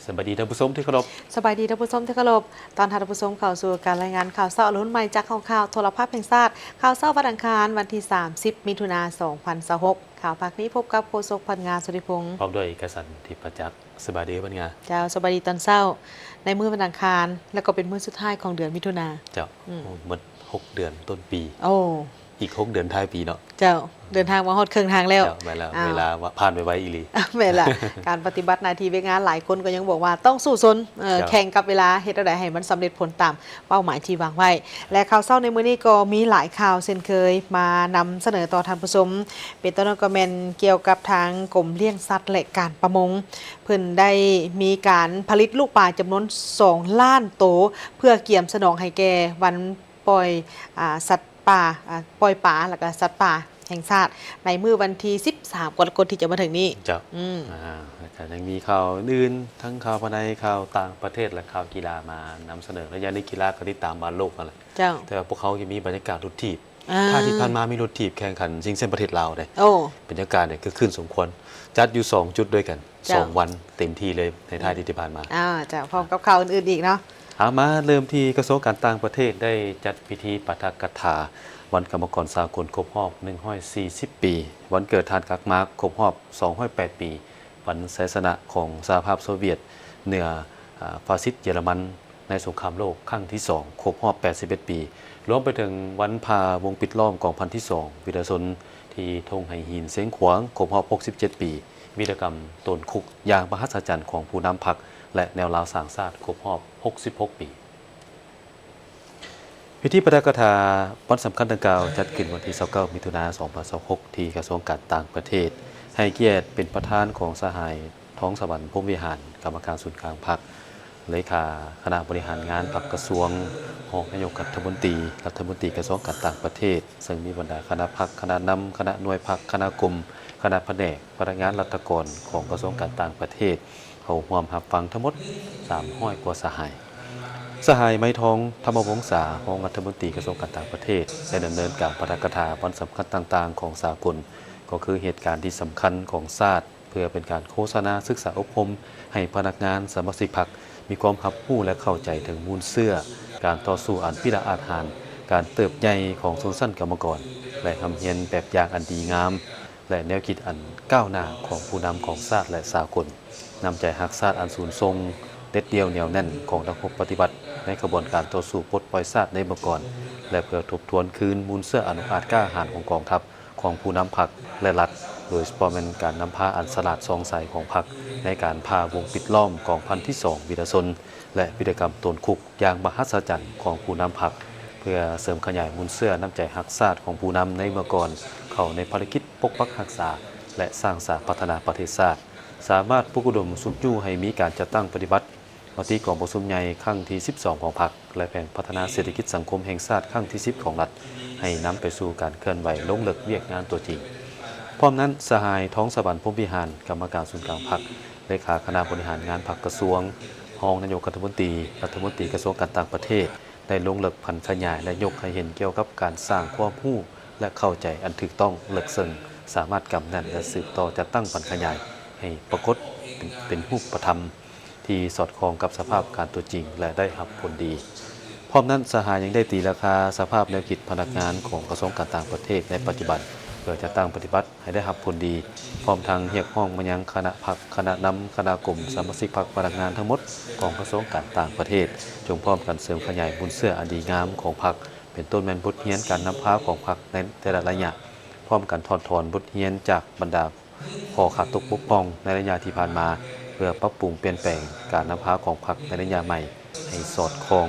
ສະບາຍດີທ່ານຜູ້ຊົມທີ່ເຄົາລົບ. ສະບາຍດີທ່ານຜູ້ຊົມທີ່ເຄົາລົບ. ຕ້ອນຮັບທ່ານຜູ້ຊົມເຂົ້າສູ່ການລາຍງານຂ່າວເຊົ້າອະລຸນໃໝ່ຈາກຫ້ອງຂ່າວໂທລະພາບແຫ່ງຊາດ. ຂ່າວເຊົ້າວັນອັງຄານ ວັນທີສາມສິບ ມິຖຸນາ ສອງພັນຊາວຫົກ. ຂ່າວພາກນີ້ພົບກັບໂຄສົກ ພັນງາ ສຸທິພົງ ພ້ອມດ້ວຍເອກະສັນ ທິບປະຈັກ. ສະບາຍດີພັນງາ. ເຈົ້າ, ສະບາຍດີຕອນເຊົ້າ ໃນມື້ວັນອັງຄານ ແລ້ວກໍເປັນມື້ສຸດທ້າຍຂອງເດືອນມິຖຸນາ. ເຈົ້າ. ອືມ. ໂອ້ ໝົດຫົກເດືອນຕົ້ນປີ. ໂອ້. ອີກຫົກເດືອນທ້າຍປີເນາະ. ເຈົ້າ, ເດີນທາງມາຮອດເຄິ່ງທາງແລ້ວ. ເຈົ້າ, ແມ່ນແລ້ວ. ອ່າ. ເວລາຜ່ານໄວໆອີ່ຫຼີ. ແມ່ນລະ. ການປະຕິບັດໜ້າທີ່ວຽກງານ ຫຼາຍຄົນກໍຍັງບອກວ່າຕ້ອງສູ້ຊົນ, ເອີ, ເຈົ້າ. ແຂ່ງກັບເວລາ, ເຮັດແນວໃດໃຫ້ມັນສຳເລັດຜົນຕາມເປົ້າໝາຍທີ່ວາງໄວ້. ແລະ ຂ່າວເຊົ້າໃນມື້ນີ້ກໍມີຫຼາຍຂ່າວເຊັ່ນເຄີຍ ມານຳສະເໜີຕໍ່ທ່ານຜູ້ຊົມ. ເປັນຕົ້ນກໍແມ່ນກ່ຽວກັບທາງກົມລ້ຽງສັດ ແລະ ການປະມົງ, ເພິ່ນໄດ້ມີການຜະລິດລູກປາຈຳນວນສອງລ້ານໂຕ ເພື່ອກຽມສະໜອງໃຫ້ແກ່ວັນ ປ່ອຍ, ອາ, ສັດປ່າ, ອາ, ປ່ອຍປາ ແລ້ວກໍສັດປ່າແຫ່ງຊາດ ໃນມື້ວັນທີສິບສາມ ກໍລະກົດທີ່ຈະມາເຖິງນີ້. ເຈົ້າ. ອືມ. ອາ, ແລ້ວກໍຍັງມີຂ່າວອື່ນໆ ທັງຂ່າວພາຍໃນ, ຂ່າວຕ່າງປະເທດ ແລະ ຂ່າວກິລາມານຳສະເໜີ. ໄລຍະນີ້ກິລາກໍຕິດຕາມບານໂລກຫັ້ນແຫຼະ. ເຈົ້າ. ແຕ່ວ່າພວກເຮົາຍັງມີບັນຍາກາດລົດຖີບ. ອ່າ. ທ້າຍທີ່ຜ່ານມາມີລົດຖີບແຂ່ງຂັນຊິງແຊມປະເທດລາວເດ້. ໂອ້. ບັນຍາກາດນີ້ຄືຄຶນສົມຄວນ. ຈັດຢູ່ສອງຈຸດດ້ວຍກັນ. ເຈົ້າ. ສອງວັນເຕັມທີ່ເລີຍໃນທ້າຍອືມ ທີ່ ທີ່ຜ່ານມາ. ອ່າ ເຈົ້າ, ພ້ອມກັບຂ່າວອື່ນໆອີກເນາະ. ເອົາ ມາເລີ່ມທີ່ກະຊວງການຕ່າງປະເທດ ໄດ້ຈັດພິທີປາຖະກະຖາວັນກຳມະກອນສາກົນຄົບຮອບໜຶ່ງຮ້ອຍສີ່ສິບປີ, ວັນເກີດທ່ານກາກມາກ ຄົບຮອບສອງຮ້ອຍແປດປີ, ວັນໄຊຊະນະຂອງສະຫະພາບໂຊວຽດເໜືອ, ອາ, ຟາຊິດເຢຍລະມັນ ໃນສົງຄາມໂລກຄັ້ງທີສອງ ຄົບຮອບແປດສິບເອັດປີ, ລວມໄປເຖິງວັນຜ່າວົງປິດລ້ອມກອງພັນທີສອງ ວິທະຊົນທີ່ທົ່ງໄຫຫີນຊຽງຂວາງ ຄົບຮອບຫົກສິບເຈັດປີ, ວິລະກຳໂຕນຄຸກຢ່າງມະຫັດສະຈັນຂອງຜູ້ນຳພັກ ແລະ ແນວລາວສ້າງຊາດ ຄົບຮອບຫົກສິບຫົກປີ. ພິທີປາຖະກະຖາວັນສຳຄັນດັ່ງກ່າວ ຈັດຂຶ້ນວັນທີຊາວເກົ້າ ມິຖຸນາ ສອງພັນຊາວຫົກ ທີ່ກະຊວງການຕ່າງປະເທດ ໃຫ້ກຽດເປັນປະທານຂອງສະຫາຍ ທອງສະຫວັນ ພົມວິຫານ ກຳມະການສູນກາງພັກ, ເລຂາຄະນະບໍລິຫານງານພັກກະຊວງ, ຮອງນາຍົກລັດຖະມົນຕີ, ລັດຖະມົນຕີກະຊວງການຕ່າງປະເທດ, ເຊິ່ງມີບັນດາຄະນະພັກ, ຄະນະນຳ, ຄະນະໜ່ວຍພັກ, ຄະນະກົມ, ຄະນະພະແນກ, ພະນັກງານລັດຖະກອນຂອງກະຊວງການຕ່າງປະເທດ ເຂົ້າຮ່ວມຮັບຟັງທັງໝົດສາມຮ້ອຍກວ່າສະຫາຍ. ສະຫາຍ ໄມທອງ ທຳມະວົງສາ ຮອງລັດຖະມົນຕີກະຊວງການຕ່າງປະເທດ ໄດ້ດຳເນີນການປາຖະກະຖາວັນສຳຄັນຕ່າງໆຂອງສາກົນ, ກໍຄືເຫດການທີ່ສຳຄັນຂອງຊາດ ເພື່ອເປັນການໂຄສະນາສຶກສາອົບຮົມໃຫ້ພະນັກງານສະມາຊິກພັກມີຄວາມຮັບຮູ້ ແລະ ເຂົ້າໃຈເຖິງມູນເຊື້ອການຕໍ່ສູ້ອັນພິລະອາດຫານ, ການເຕີບໃຫຍ່ຂອງຊົນຊັ້ນກຳມະກອນ ແລະ ຮ່ຳຮຽນແບບຢ່າງອັນດີງາມ ແລະ ແນວຄິດອັນກ້າວໜ້າຂອງຜູ້ນຳຂອງຊາດ ແລະ ສາກົນ, ນ້ຳໃຈຮັກຊາດອັນສູນສົ່ງ, ເດັດດ່ຽວໜຽວແໜ້ນຂອງນັກຮົບປະຕິວັດໃນຂະບວນການຕໍ່ສູ້ປົດປ່ອຍຊາດໃນເມື່ອກ່ອນ ແລະ ເພື່ອທົບທວນຄືນມູນເຊື້ອອັນອົກອາດກ້າຫານຂອງກອງທັບ, ຂອງຜູ້ນຳພັກ ແລະ ລັດ, ໂດຍສະເພາະແມ່ນການນຳພາອັນສະຫຼາດສ່ອງໃສຂອງພັກໃນການຜ່າວົງປິດລ້ອມກອງພັນທີສອງ ວິທະຊົນ ແລະ ວິລະກຳໂຕນຄຸກຢ່າງມະຫັດສະຈັນຂອງຜູ້ນຳພັກ ເພື່ອເສີມຂະຫຍາຍມູນເຊື້ອນ້ຳໃຈຮັກຊາດຂອງຜູ້ນຳໃນເມື່ອກ່ອນ ເຂົ້າໃນພາລະກິດປົກປັກຮັກສາ ແລະ ສ້າງສາພັດທະນາປະເທດຊາດ, ສາມາດປຸກອຸດົມຊຸກຍູ້ໃຫ້ມີການຈັດຕັ້ງປະຕິບັດມະຕິກອງປະຊຸມໃຫຍ່ຄັ້ງທີສິບສອງຂອງພັກ ແລະ ແຜນພັດທະນາເສດຖະກິດສັງຄົມແຫ່ງຊາດຄັ້ງທີສິບຂອງລັດ ໃຫ້ນຳໄປສູ່ການເຄື່ອນໄຫວລົງເລິກວຽກງານຕົວຈິງ. ພ້ອມນັ້ນ, ສະຫາຍ ທອງສະຫວັນ ພົມວິຫານ ກຳມະການສູນກາງພັກ, ເລຂາຄະນະບໍລິຫານງານພັກກະຊວງ, ຮອງນາຍົກລັດຖະມົນຕີ, ລັດຖະມົນຕີກະຊວງການຕ່າງປະເທດ ໄດ້ລົງເລິກຜັນຂະຫຍາຍ ແລະ ຍົກໃຫ້ເຫັນກ່ຽວກັບການສ້າງຄວາມຮູ້ ແລະ ເຂົ້າໃຈອັນຖືກຕ້ອງເລິກເຊິ່ງ, ສາມາດກຳແໜ້ນ ແລະ ສືບຕໍ່ຈັດຕັ້ງຜັນຂະຫຍາຍໃຫ້ປາກົດເປັນ ເປັນຮູບປະທຳ ທີ່ສອດຄ່ອງກັບສະພາບການຕົວຈິງ ແລະ ໄດ້ຮັບຜົນດີ. ພ້ອມນັ້ນ, ສະຫາຍຍັງໄດ້ຕີລາຄາສະພາບແນວຄິດພະນັກງານຂອງກະຊວງການຕ່າງປະເທດໃນປັດຈຸບັນ ເພື່ອຈັດຕັ້ງປະຕິບັດໃຫ້ໄດ້ຮັບຜົນດີ, ພ້ອມທັງຮຽກຮ້ອງມາຍັງຄະນະພັກ, ຄະນະນຳ, ຄະນະກົມ, ສະມາຊິກພັກ, ພະນັກງານທັງໝົດຂອງກະຊວງການຕ່າງປະເທດ ຈົ່ງພ້ອມກັນເສີມຂະຫຍາຍມູນເຊື້ອອັນດີງາມຂອງພັກ, ເປັນຕົ້ນແມ່ນບົດຮຽນການນຳພາຂອງພັກໃນແຕ່ລະໄລຍະ, ພ້ອມກັນຖອດຖອນບົດຮຽນຈາກບັນດາ ຂໍ້ຂາດຕົກບົກຜ່ອງໃນໄລຍະທີ່ຜ່ານມາ ເພື່ອປັບປຸງປ່ຽນແປງການນຳພາຂອງພັກໃນໄລຍະໃໝ່ໃຫ້ສອດຄ່ອງ,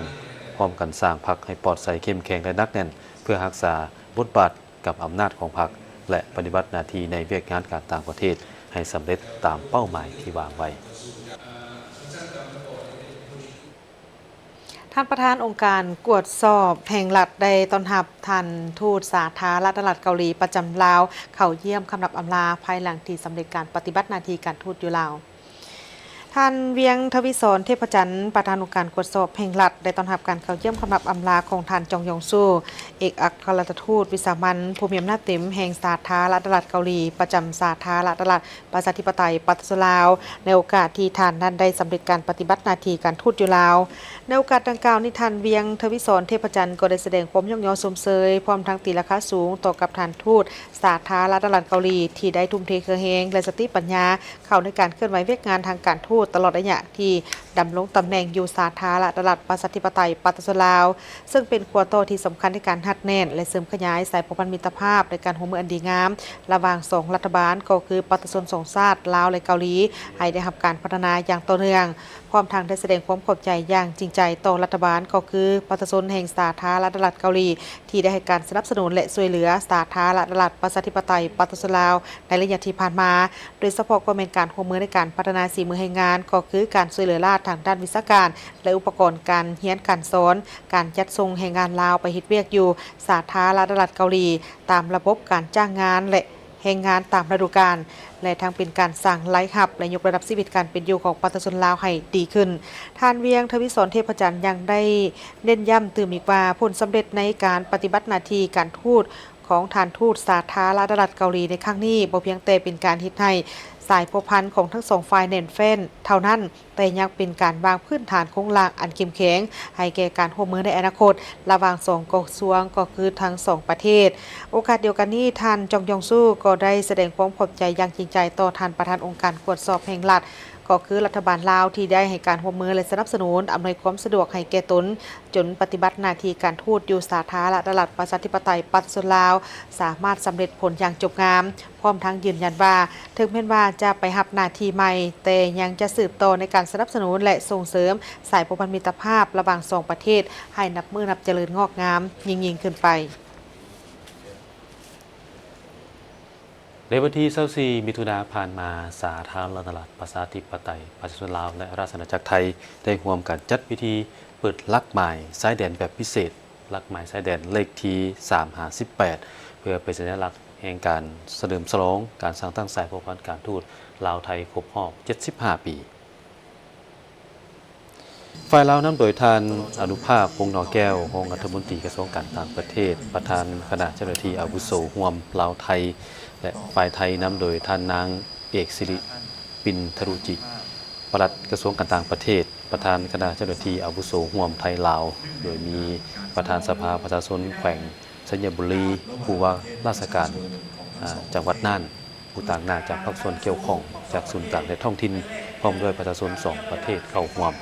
ພ້ອມກັນສ້າງພັກໃຫ້ປອດໃສ, ເຂັ້ມແຂງ ແລະ ໜັກແໜ້ນ ເພື່ອຮັກສາບົດບາດກັບອຳນາດຂອງພັກ ແລະ ປະຕິບັດໜ້າທີ່ໃນວຽກງານການຕ່າງປະເທດໃຫ້ສຳເລັດຕາມເປົ້າໝາຍທີ່ວາງໄວ້. ທ່ານປະທານອົງການກວດສອບແຫ່ງລັດໄດ້ຕ້ອນຮັບທ່ານທູດສາທາລະນະລັດເກົາຫຼີປະຈຳລາວ ເຂົ້າຢ້ຽມຄຳນັບອຳລາ ພາຍຫຼັງທີ່ສຳເລັດການປະຕິບັດໜ້າທີ່ການທູດຢູ່ລາວ. ທ່ານ ວຽງ ທະວີສອນ ເທບພະຈັນ ປະທານອົງການກວດສອບແຫ່ງລັດ ໄດ້ຕ້ອນຮັບການເຂົ້າຢ້ຽມຄຳນັບອຳລາຂອງທ່ານ ຈອງຢອງຊູ ເອກອັກຄະລັດຖະທູດວິສາມັນຜູ້ມີອຳນາດເຕັມແຫ່ງສາທາລະນະລັດເກົາຫຼີ ປະຈຳສາທາລະນະລັດ ປະຊາທິປະໄຕ ປະຊາຊົນລາວ ໃນໂອກາດທີ່ທ່ານນັ້ນໄດ້ສຳເລັດການປະຕິບັດໜ້າທີ່ການທູດຢູ່ລາວ. ໃນໂອກາດດັ່ງກ່າວນີ້, ທ່ານ ວຽງ ທະວີສອນ ເທບພະຈັນ ກໍໄດ້ສະແດງຄວາມຍ້ອງຍໍຊົມເຊີຍ ພ້ອມທັງຕີລາຄາສູງຕໍ່ກັບທ່ານທູດສາທາລະນະລັດເກົາຫຼີ ທີ່ໄດ້ທຸ່ມເທເຫື່ອແຮງ ແລະ ສະຕິປັນຍາເຂົ້າໃນການເຄື່ອນໄຫວວຽກງານທາງການທູດ ຕະຫຼອດໄລຍະທີ່ດຳລົງຕຳແໜ່ງຢູ່ສາທາລະນະລັດ ປະຊາທິປະໄຕ ປະຊາຊົນລາວ, ເຊິ່ງເປັນຂົວຕໍ່ທີ່ສຳຄັນໃນການຮັດແໜ້ນ ແລະ ເສີມຂະຫຍາຍສາຍພົວພັນມິດຕະພາບ ແລະ ການຮ່ວມມືອັນດີງາມ ລະຫວ່າງສອງລັດຖະບານ ກໍຄືປະຊາຊົນສອງຊາດ ລາວ ແລະ ເກົາຫຼີ ໃຫ້ໄດ້ຮັບການພັດທະນາຢ່າງຕໍ່ເນື່ອງ, ພ້ອມທັງໄດ້ສະແດງຄວາມຂອບໃຈຢ່າງຈິງໃຈຕໍ່ລັດຖະບານ ກໍຄືປະຊາຊົນແຫ່ງສາທາລະນະລັດເກົາຫຼີ ທີ່ໄດ້ໃຫ້ການສະໜັບສະໜູນ ແລະ ຊ່ວຍເຫຼືອສາທາລະນະລັດ ປະຊາທິປະໄຕ ປະຊາຊົນລາວ ໃນໄລຍະທີ່ຜ່ານມາ, ໂດຍສະເພາະກໍແມ່ນການຮ່ວມມືໃນການພັດທະນາສີມືແຮງງານ ກໍຄືການຊ່ວຍເຫຼືອລາດທາງດ້ານວິຊາການ ແລະ ອຸປະກອນການຮຽນການສອນ, ການຈັດສົ່ງແຮງງານລາວໄປເຮັດວຽກຢູ່ສາທາລະນະລັດເກົາຫຼີ ຕາມລະບົບການຈ້າງງານ ແລະ ແຮງງານຕາມລະດູການ ແລະ ທັງເປັນການສ້າງລາຍຮັບ ແລະ ຍົກລະດັບຊີວິດການເປັນຢູ່ຂອງປະຊາຊົນລາວໃຫ້ດີຂຶ້ນ. ທ່ານ ວຽງ ທະວີສອນ ເທບພະຈັນ ຍັງໄດ້ເນັ້ນຢ້ຳຕື່ມອີກວ່າ ຜົນສຳເລັດໃນການປະຕິບັດໜ້າທີ່ການທູດຂອງທ່ານທູດສາທາລະນະລັດເກົາຫຼີໃນຄັ້ງນີ້ ບໍ່ພຽງແຕ່ເປັນການເຮັດໃຫ້ສາຍພົວພັນຂອງທັງສອງຝ່າຍແໜ້ນແຟ້ນເທົ່ານັ້ນ, ແຕ່ຍັງເປັນການວາງພື້ນຖານໂຄງລ່າງອັນເຂັ້ມແຂງໃຫ້ແກ່ການຮ່ວມມືໃນອະນາຄົດລະຫວ່າງສອງກະຊວງ ກໍຄືທັງສອງປະເທດ. ໂອກາດດຽວກັນນີ້, ທ່ານ ຈອງຢອງຊູ ກໍໄດ້ສະແດງຄວາມຂອບໃຈຢ່າງຈິງໃຈຕໍ່ທ່ານປະທານອົງການກວດສອບແຫ່ງລັດ ກໍຄືລັດຖະບານລາວ ທີ່ໄດ້ໃຫ້ການຮ່ວມມື ແລະ ສະໜັບສະໜູນອຳນວຍຄວາມສະດວກໃຫ້ແກ່ຕົນ ຈົນປະຕິບັດໜ້າທີ່ການທູດຢູ່ສາທາລະນະລັດ ປະຊາທິປະໄຕ ປະຊາຊົນລາວ ສາມາດສຳເລັດຜົນຢ່າງຈົບງາມ. ພ້ອມທັງຢືນຢັນວ່າ ເຖິງແມ່ນວ່າຈະໄປຮັບໜ້າທີ່ໃໝ່, ແຕ່ຍັງຈະສືບຕໍ່ໃນການສະໜັບສະໜູນ ແລະ ສົ່ງເສີມສາຍພົວພັນມິດຕະພາບລະຫວ່າງສອງປະເທດ ໃຫ້ນັບມື້ນັບຈະເລີນງອກງາມຍິ່ງໆຂຶ້ນໄປ. ໃນວັນທີຊາວສີ່ ມິຖຸນາຜ່ານມາ, ສາທາລະນະລັດ ປະຊາທິປະໄຕ ປະຊາຊົນລາວ ແລະ ລາຊະອານາຈັກໄທ ໄດ້ຮ່ວມກັນຈັດພິທີເປີດຫຼັກໝາຍຊາຍແດນແບບພິເສດ, ຫຼັກໝາຍຊາຍແດນເລກທີສາມຫາສິບແປດ ເພື່ອເປັນສັນຍາລັກແຫ່ງການສະເຫຼີມສະຫຼອງການສ້າງຕັ້ງສາຍພົວພັນການທູດລາວ-ໄທຄົບຮອບເຈັດສິບຫ້າປີ. ຝ່າຍລາວນຳໂດຍທ່ານ ອະນຸພາບ ວົງໜໍແກ້ວ ຮອງລັດຖະມົນຕີກະຊວງການຕ່າງປະເທດ, ປະທານຄະນະເຈົ້າໜ້າທີ່ອາວຸໂສຮ່ວມລາວ-ໄທ ແລະ ຝ່າຍໄທນຳໂດຍທ່ານນາງເອກສິລິ ປິນທະລຸຈິ ປະຫຼັດກະຊວງການຕ່າງປະເທດ, ປະທານຄະນະເຈົ້າໜ້າທີ່ອາວຸໂສຮ່ວມໄທ-ລາວ, ໂດຍມີປະທານສະພາປະຊາຊົນແຂວງໄຊຍະບູລີ, ຜູ້ວ່າລາຊະການ ອາ ຈັງຫວັດນ່ານ, ຜູ້ຕາງໜ້າຈາກພາກສ່ວນກ່ຽວຂ້ອງຈາກສູນກາງ ແລະ ທ້ອງຖິ່ນ, ພ້ອມດ້ວຍປະຊາຊົນສອງປະເທດເຂົ້າຮ່ວມ.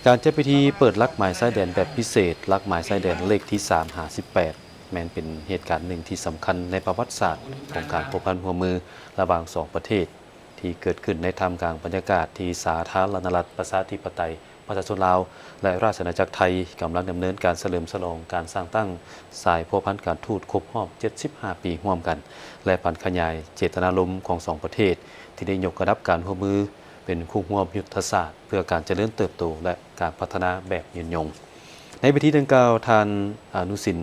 ການຈັດພິທີເປີດຫຼັກໝາຍຊາຍແດນແບບພິເສດ, ຫຼັກໝາຍຊາຍແດນເລກທີສາມຫາສິບແປດ ແມ່ນເປັນເຫດການໜຶ່ງທີ່ສຳຄັນໃນປະຫວັດສາດຂອງການພົວພັນຮ່ວມມືລະຫວ່າງສອງປະເທດ ທີ່ເກີດຂຶ້ນໃນທ່າມກາງບັນຍາກາດທີ່ສາທາລະນະລັດ ປະຊາທິປະໄຕ ປະຊາຊົນລາວ ແລະ ລາຊະອານາຈັກໄທ ກຳລັງດຳເນີນການສະເຫຼີມສະຫຼອງການສ້າງຕັ້ງສາຍພົວພັນການທູດຄົບຮອບເຈັດສິບຫ້າປີຮ່ວມກັນ ແລະ ປັນຂະຫຍາຍເຈດຕະນາລົມຂອງສອງປະເທດ ທີ່ໄດ້ຍົກລະດັບການຮ່ວມມືເປັນຄູ່ຮ່ວມຍຸດທະສາດ ເພື່ອການຈະເລີນເຕີບໂຕ ແລະ ການພັດທະນາແບບຍືນຍົງ. ໃນພິທີດັ່ງກ່າວ, ທ່ານ ອະນຸສິນ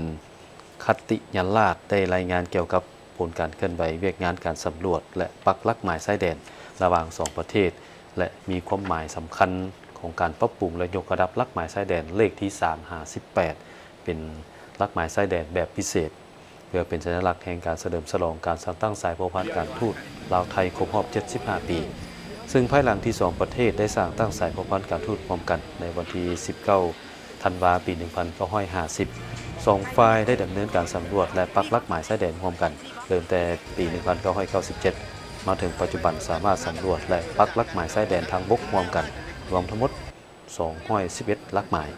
ຂັດຕິຍາລາດ ໄດ້ລາຍງານກ່ຽວກັບ ຜົນການເຄື່ອນໄຫວວຽກງານການສຳຫຼວດ ແລະ ປັກຫຼັກໝາຍຊາຍແດນລະຫວ່າງສອງປະເທດ ແລະ ມີຄວາມໝາຍສຳຄັນຂອງການປັບປຸງ ແລະ ຍົກລະດັບຫຼັກໝາຍຊາຍແດນເລກທີສາມຫາສິບແປດ ເປັນຫຼັກໝາຍຊາຍແດນແບບພິເສດ ເພື່ອເປັນສັນຍາລັກແຫ່ງການສະເຫຼີມສະຫຼອງການສ້າງຕັ້ງສາຍພົວພັນການທູດລາວ-ໄທຄົບຮອບເຈັດສິບຫ້າປີ, ເຊິ່ງພາຍຫຼັງທີ່ສອງປະເທດໄດ້ສ້າງຕັ້ງສາຍພົວພັນການທູດຮ່ວມກັນໃນວັນທີສິບເກົ້າ ທັນວາ ປີໜຶ່ງພັນເກົ້າຮ້ອຍຫ້າສິບ ສອງຝ່າຍໄດ້ດຳເນີນການສຳຫຼວດ ແລະ ປັກຫຼັກໝາຍຊາຍແດນຮ່ວມກັນ ເລີ່ມແຕ່ປີໜຶ່ງພັນເກົ້າຮ້ອຍເກົ້າສິບເຈັດ ມາເຖິງປັດຈຸບັນ ສາມາດສຳຫຼວດ ແລະ ປັກຫຼັກໝາຍຊາຍແດນທາງບົກຮ່ວມກັນ ລວມທັງໝົດສອງຮ້ອຍສິບເອັດຫຼັກໝາຍ,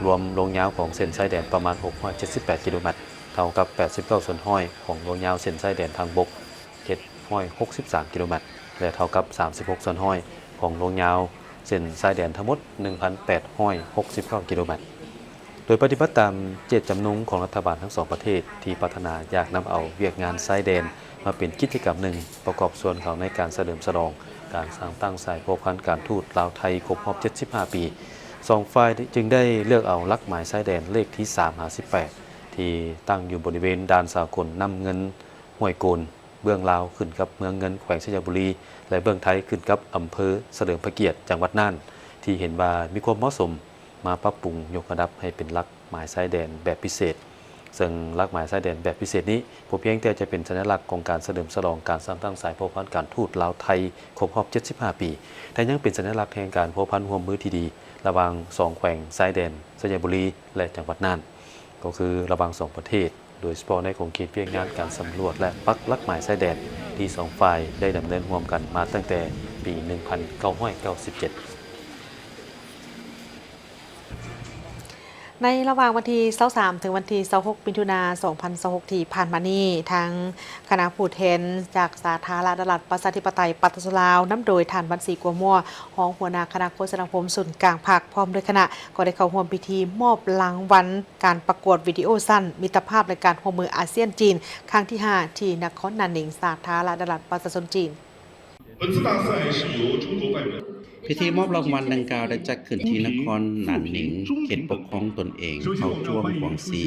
ລວມລວງຍາວຂອງເສັ້ນຊາຍແດນປະມານຫົກຮ້ອຍເຈັດສິບແປດກິໂລແມັດ, ເທົ່າກັບແປດສິບເກົ້າສ່ວນຮ້ອຍຂອງລວງຍາວເສັ້ນຊາຍແດນທາງບົກ ເຈັດຮ້ອຍຫົກສິບສາມກິໂລແມັດ ແລະ ເທົ່າກັບສາມສິບຫົກສ່ວນຮ້ອຍຂອງລວງຍາວເສັ້ນຊາຍແດນທັງໝົດ ໜຶ່ງພັນແປດຮ້ອຍຫົກສິບເກົ້າກິໂລແມັດ. ໂດຍປະຕິບັດຕາມເຈດຈຳນົງຂອງລັດຖະບານທັງສອງປະເທດ ທີ່ປາດຖະໜາຢາກນຳເອົາວຽກງານຊາຍແດນມາເປັນກິດຈະກຳໜຶ່ງ ປະກອບສ່ວນເຂົ້າໃນການສະເຫຼີມສະຫຼອງການສ້າງຕັ້ງສາຍພົວພັນການທູດລາວ-ໄທຄົບຮອບເຈັດສິບຫ້າປີ, ສອງຝ່າຍຈຶ່ງໄດ້ເລືອກເອົາຫຼັກໝາຍຊາຍແດນເລກທີສາມຫາສິບແປດ ທີ່ຕັ້ງຢູ່ບໍລິເວນດ່ານສາກົນນ້ຳເງິນຫ້ວຍໂກນ ເບື້ອງລາວຂຶ້ນກັບເມືອງເງິນ ແຂວງໄຊຍະບູລີ ແລະ ເບື້ອງໄທຂຶ້ນກັບອຳເພີສະເຫຼີມພະກຽດ ຈັງຫວັດນ່ານ ທີ່ເຫັນວ່າມີຄວາມເໝາະສົມ ມາປັບປຸງຍົກລະດັບໃຫ້ເປັນຫຼັກ ໝາຍຊາຍແດນແບບພິເສດ, ເຊິ່ງຫຼັກໝາຍຊາຍແດນແບບພິເສດນີ້ ບໍ່ພຽງແຕ່ຈະເປັນສັນຍະລັກຂອງການສະເຫຼີມສະຫຼອງການສ້າງຕັ້ງສາຍພົວພັນການທູດລາວ-ໄທຄົບຮອບເຈັດສິບຫ້າປີ, ແຕ່ຍັງເປັນສັນຍະລັກແຫ່ງການພົວພັນຮ່ວມມືທີ່ດີ ລະຫວ່າງສອງແຂວງຊາຍແດນ ໄຊຍະບູລີ ແລະ ຈັງຫວັດນ່ານ, ກໍຄືລະຫວ່າງສອງປະເທດ, ໂດຍສະເພາະໃນຂົງເຂດວຽກງານການສຳຫຼວດ ແລະ ປັກຫຼັກໝາຍຊາຍແດນ ທີ່ສອງຝ່າຍໄດ້ດຳເນີນຮ່ວມກັນມາຕັ້ງແຕ່ປີໜຶ່ງພັນເກົ້າຮ້ອຍເກົ້າສິບເຈັດ. ໃນລະຫວ່າງວັນທີຊາວສາມ ເຖິງວັນທີຊາວຫົກ ມິຖຸນາ ສອງພັນຊາວຫົກ ທີ່ຜ່ານມານີ້, ທາງຄະນະຜູ້ແທນຈາກສາທາລະນະລັດ ປະຊາທິປະໄຕ ປະຊາຊົນລາວ ນຳໂດຍທ່ານ ວັນສີ ກົວມົວ ຮອງຫົວໜ້າຄະນະໂຄສະນາຄົມສູນກາງພັກ ພ້ອມດ້ວຍຄະນະ ກໍໄດ້ເຂົ້າຮ່ວມພິທີມອບລາງວັນການປະກວດວິດີໂອສັ້ນມິດຕະພາບ ແລະ ການຮ່ວມມືອາຊຽນ-ຈີນ ຄັ້ງທີຫ້າ ທີ່ນະຄອນນານເໜິງ ສາທາລະນະລັດ ປະຊາຊົນຈີນ. 本次大赛是由中国代表 ພິທີມອບລາງວັນດັ່ງກ່າວໄດ້ຈັດຂຶ້ນທີ່ນະຄອນນານເໜິງ ເຂດປົກຄອງຕົນເອງເຜົ່າຈ້ວງກວາງຊີ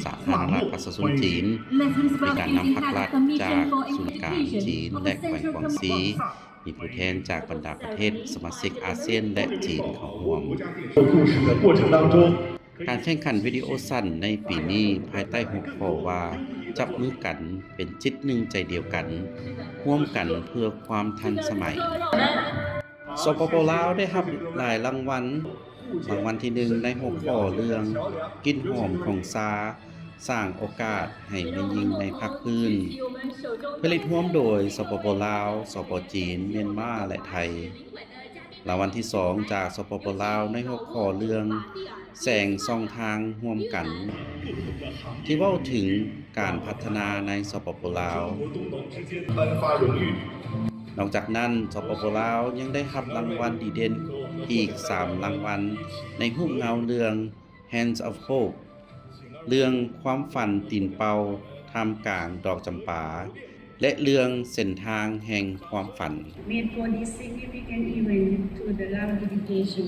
ສາທາລະນະລັດປະຊາຊົນຈີນ, ໂດຍການນຳພັກລັດຈາກສູນກາງຈີນ ແລະ ແຂວງກວາງຊີ, ມີຜູ້ແທນຈາກບັນດາປະເທດສະມາຊິກອາຊຽນ ແລະ ຈີນເຂົ້າຮ່ວມ. ການແຂ່ງຂັນວິດີໂອສັ້ນໃນປີນີ້ ພາຍໃຕ້ຫົວຂໍ້ວ່າ ຈັບມືກັນເປັນຈິດໜຶ່ງໃຈດຽວກັນ, ຮ່ວມກັນເພື່ອຄວາມທັນສະໄໝ. ສປປ ລາວ ໄດ້ຮັບຫຼາຍລາງວັນ, ລາງວັນທີໜຶ່ງ ໃນຫົວຂໍ້ເລື່ອງ ກິ່ນຫອມຂອງຊາ ສ້າງໂອກາດໃຫ້ແມ່ຍິງໃນພາກພື້ນ, ຜະລິດຮ່ວມໂດຍ ສປປ ລາວ, ສປ ຈີນ, ມຽນມາ ແລະ ໄທ. ລາງວັນທີສອງ ຈາກ ສປປ ລາວ ໃນຫົວຂໍ້ເລື່ອງ ແສງສ່ອງທາງຮ່ວມກັນ ທີ່ເວົ້າເຖິງການພັດທະນາໃນ ສປປ ລາວ. ນອກຈາກນັ້ນ, ສປປ ລາວ ຍັງໄດ້ຮັບລາງວັນດີເດັ່ນອີກສາມລາງວັນ ໃນຮູບເງົາເລື່ອງ Hands of Hope, ເລື່ອງຄວາມຝັນຕີນເປົ່າທ່າມກາງດອກຈຳປາ ແລະ ເລື່ອງເສັ້ນທາງແຫ່ງຄວາມຝັນ. Made for this significant event to the Lao dedication.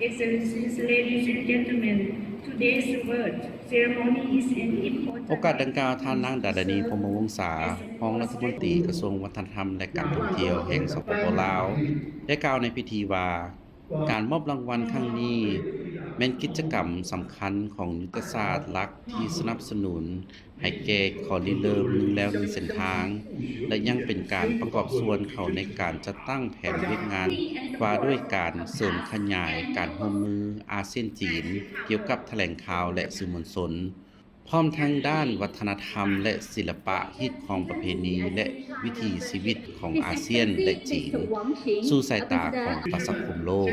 Excellencies, ladies and gentlemen, today's award ceremony is an important ໂອກາດດັ່ງກ່າວ, ທ່ານນາງ ດາລານີ ພົມມະວົງສາ, ຮອງລັດຖະມົນຕີກະຊວງວັດທະນະທຳ ແລະ ການທ່ອງທ່ຽວແຫ່ງ ສປປ ລາວ, ໄດ້ກ່າວໃນພິທີວ່າ, ການມອບລາງວັນຄັ້ງນີ້ ແມ່ນກິດຈະກຳສຳຄັນຂອງຍຸດທະສາດຫຼັກທີ່ສະໜັບສະໜູນໃຫ້ແກ່ຂໍ້ລິເລີ່ມໜຶ່ງແລວໜຶ່ງເສັ້ນທາງ ແລະ ຍັງເປັນການປະກອບສ່ວນເຂົ້າໃນການຈັດຕັ້ງແຜນວຽກງານວ່າດ້ວຍການເສີມຂະຫຍາຍການຮ່ວມມືອາຊຽນ-ຈີນ ກ່ຽວກັບຖະແຫຼງຂ່າວ ແລະ ສື່ມວນຊົນ. ພ້ອມທັງດ້ານວັດທະນະທຳ ແລະ ສິລະປະ, ຮີດຄອງປະເພນີ ແລະ ວິຖີຊີວິດຂອງອາຊຽນ ແລະ ຈີນ ສູ່ສາຍຕາຂອງປະຊາຄົມໂລກ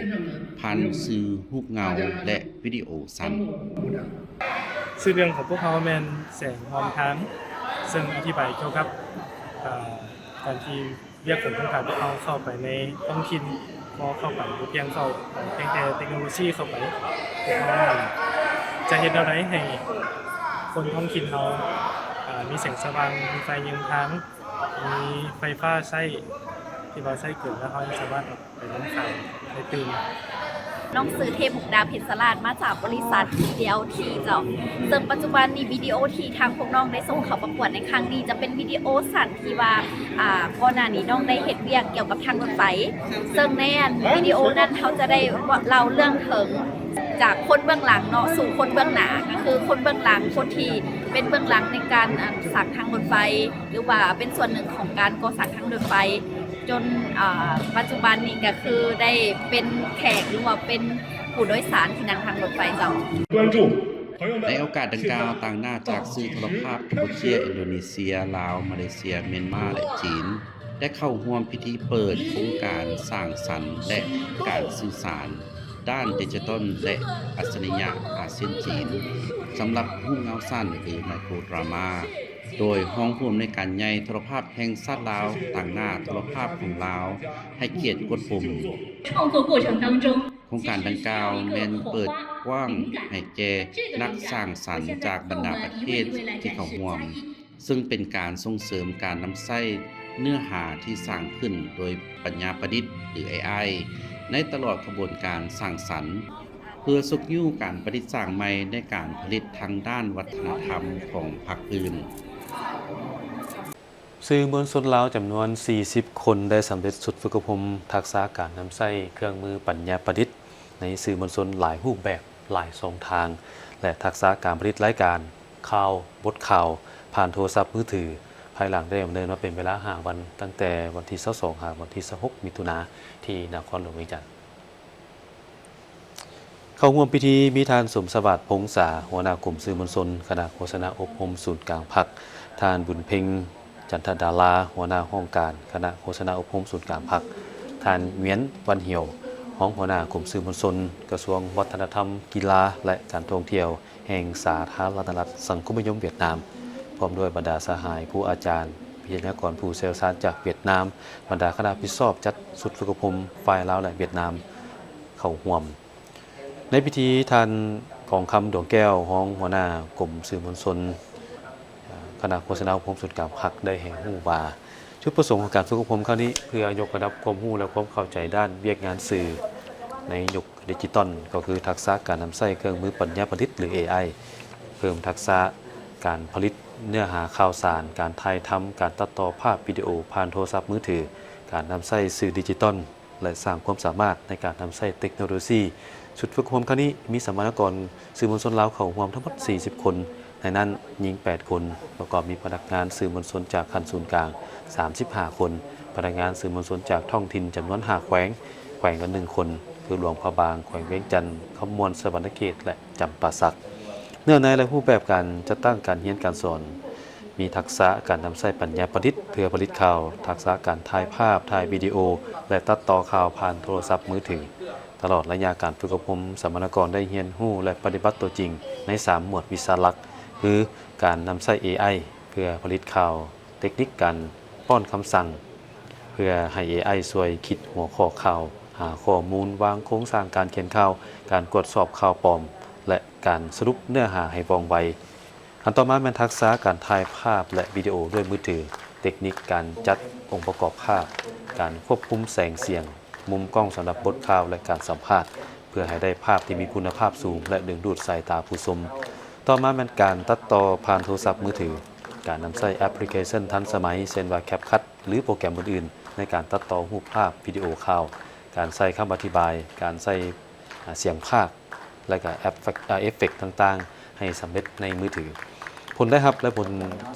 ຜ່ານສື່ຮູບເງົາ ແລະ ວິດີໂອສັ້ນ. ຊື່ເລື່ອງຂອງພວກເຮົາແມ່ນແສງຮ່ອມທາງ, ເຊິ່ງອະທິບາຍກ່ຽວກັບ ເອີ ການທີ່ ວຽກຂອງໂຄງການພວກເຮົາເຂົ້າໄປໃນທ້ອງຖິ່ນ, ບໍ່ເຂົ້າໄປ ບໍ່ພຽງເຂົ້າໄປພຽງແຕ່ເຕັກໂນໂລຊີເຂົ້າໄປ, ພວກເຮົາຈະເຮັດແນວໃດໃຫ້ຄົນທ້ອງຖິ່ນເຮົາ ເອີ ມີແສງສະຫວ່າງ, ມີໄຟຍືນທາງ, ມີໄຟຟ້າໃຊ້ ທີ່ວ່າໃຊ້ເກີນ ແລ້ວເຮົາຍັງສາມາດ ໄປນຳຂ່າວໄດ້ຕື່ມ. ນ້ອງຊື່ ເທບມຸກດາ ເພັນສະລາດ ມາຈາກບໍລິສັດ ດີແອລທີ ເຈົ້າ. ເຊິ່ງປັດຈຸບັນນີ້ ວິດີໂອທີ່ທາງພວກນ້ອງໄດ້ສົ່ງເຂົ້າປະກວດໃນຄັ້ງນີ້ ຈະເປັນວິດີໂອສັ້ນທີ່ວ່າ ອ່າ ກ່ອນໜ້ານີ້ນ້ອງໄດ້ເຮັດວຽກກ່ຽວກັບທາງລົດໄຟ, ເຊິ່ງໃນອັນວິດີໂອນັ້ນ ເຮົາຈະໄດ້ເລົ່າເລື່ອງເຖິງຈາກຄົນເບື້ອງຫຼັງເນາະ ສູ່ຄົນເບື້ອງໜ້າ, ກໍຄືຄົນເບື້ອງຫຼັງ ຄົນທີ່ເປັນເບື້ອງຫຼັງໃນການ ອັນ ສ້າງທາງລົດໄຟ ຫຼືວ່າເປັນສ່ວນໜຶ່ງຂອງການກໍ່ສ້າງທາງລົດໄຟ ຈົນ ເອີ ປັດຈຸບັນນີ້ກໍຄືໄດ້ເປັນແຂກ ຫຼືວ່າເປັນຜູ້ໂດຍສານທີ່ນັ່ງທາງລົດໄຟເຈົ້າ. ໃນໂອກາດດັ່ງກ່າວ, ຕາງໜ້າຈາກສື່ໂທລະພາບກຳປູເຈຍ, ອິນໂດເນເຊຍ, ລາວ, ມາເລເຊຍ, ມຽນມາ ແລະ ຈີນ ໄດ້ເຂົ້າຮ່ວມພິທີເປີດໂຄງການສ້າງສັນ ແລະ ການສື່ສານດ້ານດິຈິຕອນ ແລະ ອັດສະລິຍະອາຊຽນ-ຈີນ ສຳລັບຮູບເງົາສັ້ນ ຫຼື ໄມໂຄຣດຣາມາ ໂດຍຮອງຜູ້ອຳນວຍການໃຫຍ່ໂທລະພາບແຫ່ງຊາດລາວ ຕາງໜ້າໂທລະພາບຂອງລາວ ໃຫ້ກຽດກົດປຸ່ມ. ໂຄງການດັ່ງກ່າວແມ່ນເປີດກວ້າງໃຫ້ແກ່ນັກສ້າງສັນຈາກບັນດາປະເທດທີ່ເຂົ້າຮ່ວມ, ເຊິ່ງເປັນການສົ່ງເສີມການນຳໃຊ້ເນື້ອຫາທີ່ສ້າງຂຶ້ນໂດຍປັນຍາປະດິດ ຫຼື ເອໄອ ໃນຕະຫຼອດຂະບວນການສ້າງສັນ. ເພື່ອຊຸກຍູ້ການປະດິດສ້າງໃໝ່ໃນການຜະລິດທາງດ້ານວັດທະນະທຳຂອງພາກພື້ນ. ສື່ມວນຊົນລາວຈຳນວນສີ່ສິບຄົນ ໄດ້ສຳເລັດຊຸດຝຶກອົບຮົມທັກສະການນຳໃຊ້ເຄື່ອງມືປັນຍາປະດິດ ໃນສື່ມວນຊົນຫຼາຍຮູບແບບ, ຫຼາຍຊ່ອງທາງ ແລະ ທັກສະການຜະລິດລາຍການຂ່າວ, ບົດຂ່າວ ຜ່ານໂທລະສັບມືຖື, ພາຍຫຼັງໄດ້ດຳເນີນມາເປັນເວລາຫ້າວັນ, ຕັ້ງແຕ່ວັນທີຊາວສອງ ຫາວັນທີຊາວຫົກ ມິຖຸນາ ທີ່ນະຄອນຫຼວງວຽງຈັນ. ເຂົ້າຮ່ວມພິທີມີທ່ານ ສົມສະຫວາດ ພົງສາ ຫົວໜ້າກົມສື່ມວນຊົນ ຄະນະໂຄສະນາອົບຮົມສູນກາງພັກ, ທ່ານ ບຸນເພັງ ຈັນທະດາລາ ຫົວໜ້າຫ້ອງການຄະນະໂຄສະນາອົບຮົມສູນກາງພັກ, ທ່ານ ຫງວຽນ ວັນຮຽວ ຮອງຫົວໜ້າກົມສື່ມວນຊົນ ກະຊວງວັດທະນະທຳ, ກິລາ ແລະ ການທ່ອງທ່ຽວ ແຫ່ງສາທາລະນະລັດສັງຄົມນິຍົມຫວຽດນາມ, ພ້ອມດ້ວຍບັນດາສະຫາຍ, ຄູອາຈານ, ວິທະຍາກອນຜູ້ຊ່ຽວຊານຈາກຫວຽດນາມ, ບັນດາຄະນະຜິດຊອບຈັດຊຸດຝຶກອົບຮົມຝ່າຍລາວ ແລະ ຫວຽດນາມເຂົ້າຮ່ວມ. ໃນພິທີ, ທ່ານ ກອງຄຳ ດວງແກ້ວ ຮອງຫົວໜ້າກົມສື່ມວນຊົນ ຄະນະໂຄສະນາອົບຮົມສູນກາງພັກ ໄດ້ໃຫ້ຮູ້ວ່າ ຈຸດປະສົງຂອງການຝຶກອົບຮົມຄັ້ງນີ້ ເພື່ອຍົກລະດັບຄວາມຮູ້ ແລະ ຄວາມເຂົ້າໃຈດ້ານວຽກງານສື່ໃນຍຸກດິຈິຕອນ, ກໍຄືທັກສະການນຳໃຊ້ເຄື່ອງມືປັນຍາປະດິດ ຫຼື ເອໄອ, ເພີ່ມທັກສະການຜະລິດເນື້ອຫາຂ່າວສານ, ການຖ່າຍທຳ, ການຕັດຕໍ່ພາບວິດີໂອຜ່ານໂທລະສັບມືຖື, ການນຳໃຊ້ສື່ດິຈິຕອນ ແລະ ສ້າງຄວາມສາມາດໃນການນຳໃຊ້ເຕັກໂນໂລຊີ. ຊຸດຝຶກອົບຮົມຄັ້ງນີ້ມີສຳມະນາກອນສື່ມວນຊົນລາວເຂົ້າຮ່ວມທັງໝົດສີ່ສິບຄົນ, ໃນນັ້ນຍິງແປດຄົນ, ປະກອບມີພະນັກງານສື່ມວນຊົນຈາກຂັ້ນສູນກາງສາມສິບຫ້າຄົນ, ພະນັກງານສື່ມວນຊົນຈາກທ້ອງຖິ່ນຈຳນວນຫ້າແຂວງ, ແຂວງລະໜຶ່ງຄົນ, ຄືຫຼວງພະບາງ, ແຂວງວຽງຈັນ, ຄຳມ່ວນ, ສະຫວັນນະເຂດ ແລະ ຈຳປາສັກ. ເນື້ອໃນ ແລະ ຮູບແບບການຈັດຕັ້ງການຮຽນການສອນ ມີທັກສະການນຳໃຊ້ປັນຍາປະດິດເພື່ອຜະລິດຂ່າວ, ທັກສະການຖ່າຍພາບ, ຖ່າຍວິດີໂອ ແລະ ຕັດຕໍ່ຂ່າວຜ່ານໂທລະສັບມືຖື. ຕະຫຼອດໄລຍະການຝຶກອົບຮົມ, ສຳມະນາກອນໄດ້ຮຽນຮູ້ ແລະ ປະຕິບັດຕົວຈິງໃນສາມໝວດວິຊາຫຼັກ, ຄື ການນຳໃຊ້ ເອໄອ ເພື່ອຜະລິດຂ່າວ, ເຕັກນິກການປ້ອນຄຳສັ່ງ ເພື່ອໃຫ້ ເອໄອ ຊ່ວຍຄິດຫົວຂໍ້ຂ່າວ, ຫາຂໍ້ມູນ, ວາງໂຄງສ້າງການຂຽນຂ່າວ, ການກວດສອບຂ່າວປອມ ແລະ ການສະຫຼຸບເນື້ອຫາໃຫ້ວ່ອງໄວ. ອັນຕໍ່ມາແມ່ນທັກສະການຖ່າຍພາບ ແລະ ວິດີໂອດ້ວຍມືຖື, ເຕັກນິກການຈັດອົງປະກອບພາບ, ການຄວບຄຸມແສງສຽງ, ມຸມກ້ອງສຳລັບບົດຂ່າວ ແລະ ການສຳພາດ, ເພື່ອໃຫ້ໄດ້ພາບທີ່ມີຄຸນນະພາບສູງ ແລະ ດຶງດູດສາຍຕາຜູ້ຊົມ. ຕໍ່ມາແມ່ນການຕັດຕໍ່ຜ່ານໂທລະສັບມືຖື, ການນຳໃຊ້ແອັບພລິເຄຊັນທັນສະໄໝ ເຊັ່ນວ່າ CapCut ຫຼື ໂປຣແກຣມອື່ນໆ ໃນການຕັດຕໍ່ຮູບພາບ, ວິດີໂອຂ່າວ, ການໃສ່ຄຳອະທິບາຍ, ການໃສ່ ອາ ສຽງພາກ ແລະ ກະເອັບເຟັກ ອາ ເອັບເຟັກຕ່າງໆ ໃຫ້ສຳເລັດໃນມືຖື. ຜົນໄດ້ຮັບ ແລະ ຜົນ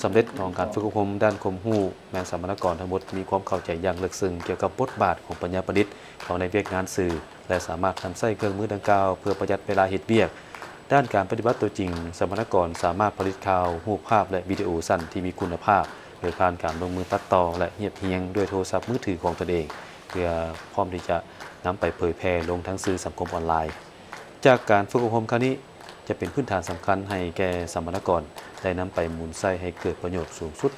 ສຳເລັດຂອງການຝຶກອົບຮົມດ້ານຄວາມຮູ້ ແມ່ນສຳມະນາກອນທັງໝົດມີຄວາມເຂົ້າໃຈຢ່າງເລິກເຊິ່ງກ່ຽວກັບບົດບາດຂອງປັນຍາປະດິດເຂົ້າໃນວຽກງານສື່ ແລະ ສາມາດນຳໃຊ້ເຄື່ອງມືດັ່ງກ່າວເພື່ອປະຢັດເວລາເຮັດວຽກ. ດ້ານການປະຕິບັດຕົວຈິງ, ສຳມະນາກອນສາມາດຜະລິດຂ່າວ, ຮູບພາບ ແລະ ວິດີໂອສັ້ນທີ່ມີຄຸນນະພາບ ໂດຍຜ່ານການລົງມືຕັດຕໍ່ ແລະ ຮຽບຮຽງດ້ວຍໂທລະສັບມືຖືຂອງຕົນເອງ, ເພື່ອພ້ອມທີ່ຈະນຳໄປເຜີຍແຜ່ລົງທາງສື່ສັງຄົມອອນລາຍ. ຈາກການຝຶກອົບຮົມຄັ້ງນີ້ ຈະເປັນພື້ນຖານສຳຄັນໃຫ້ແກ່ສຳມະນາກອນໄດ້ນຳໄປໝູນໃຊ້ໃຫ້ເກີດປະໂຫຍດສູງສຸດ.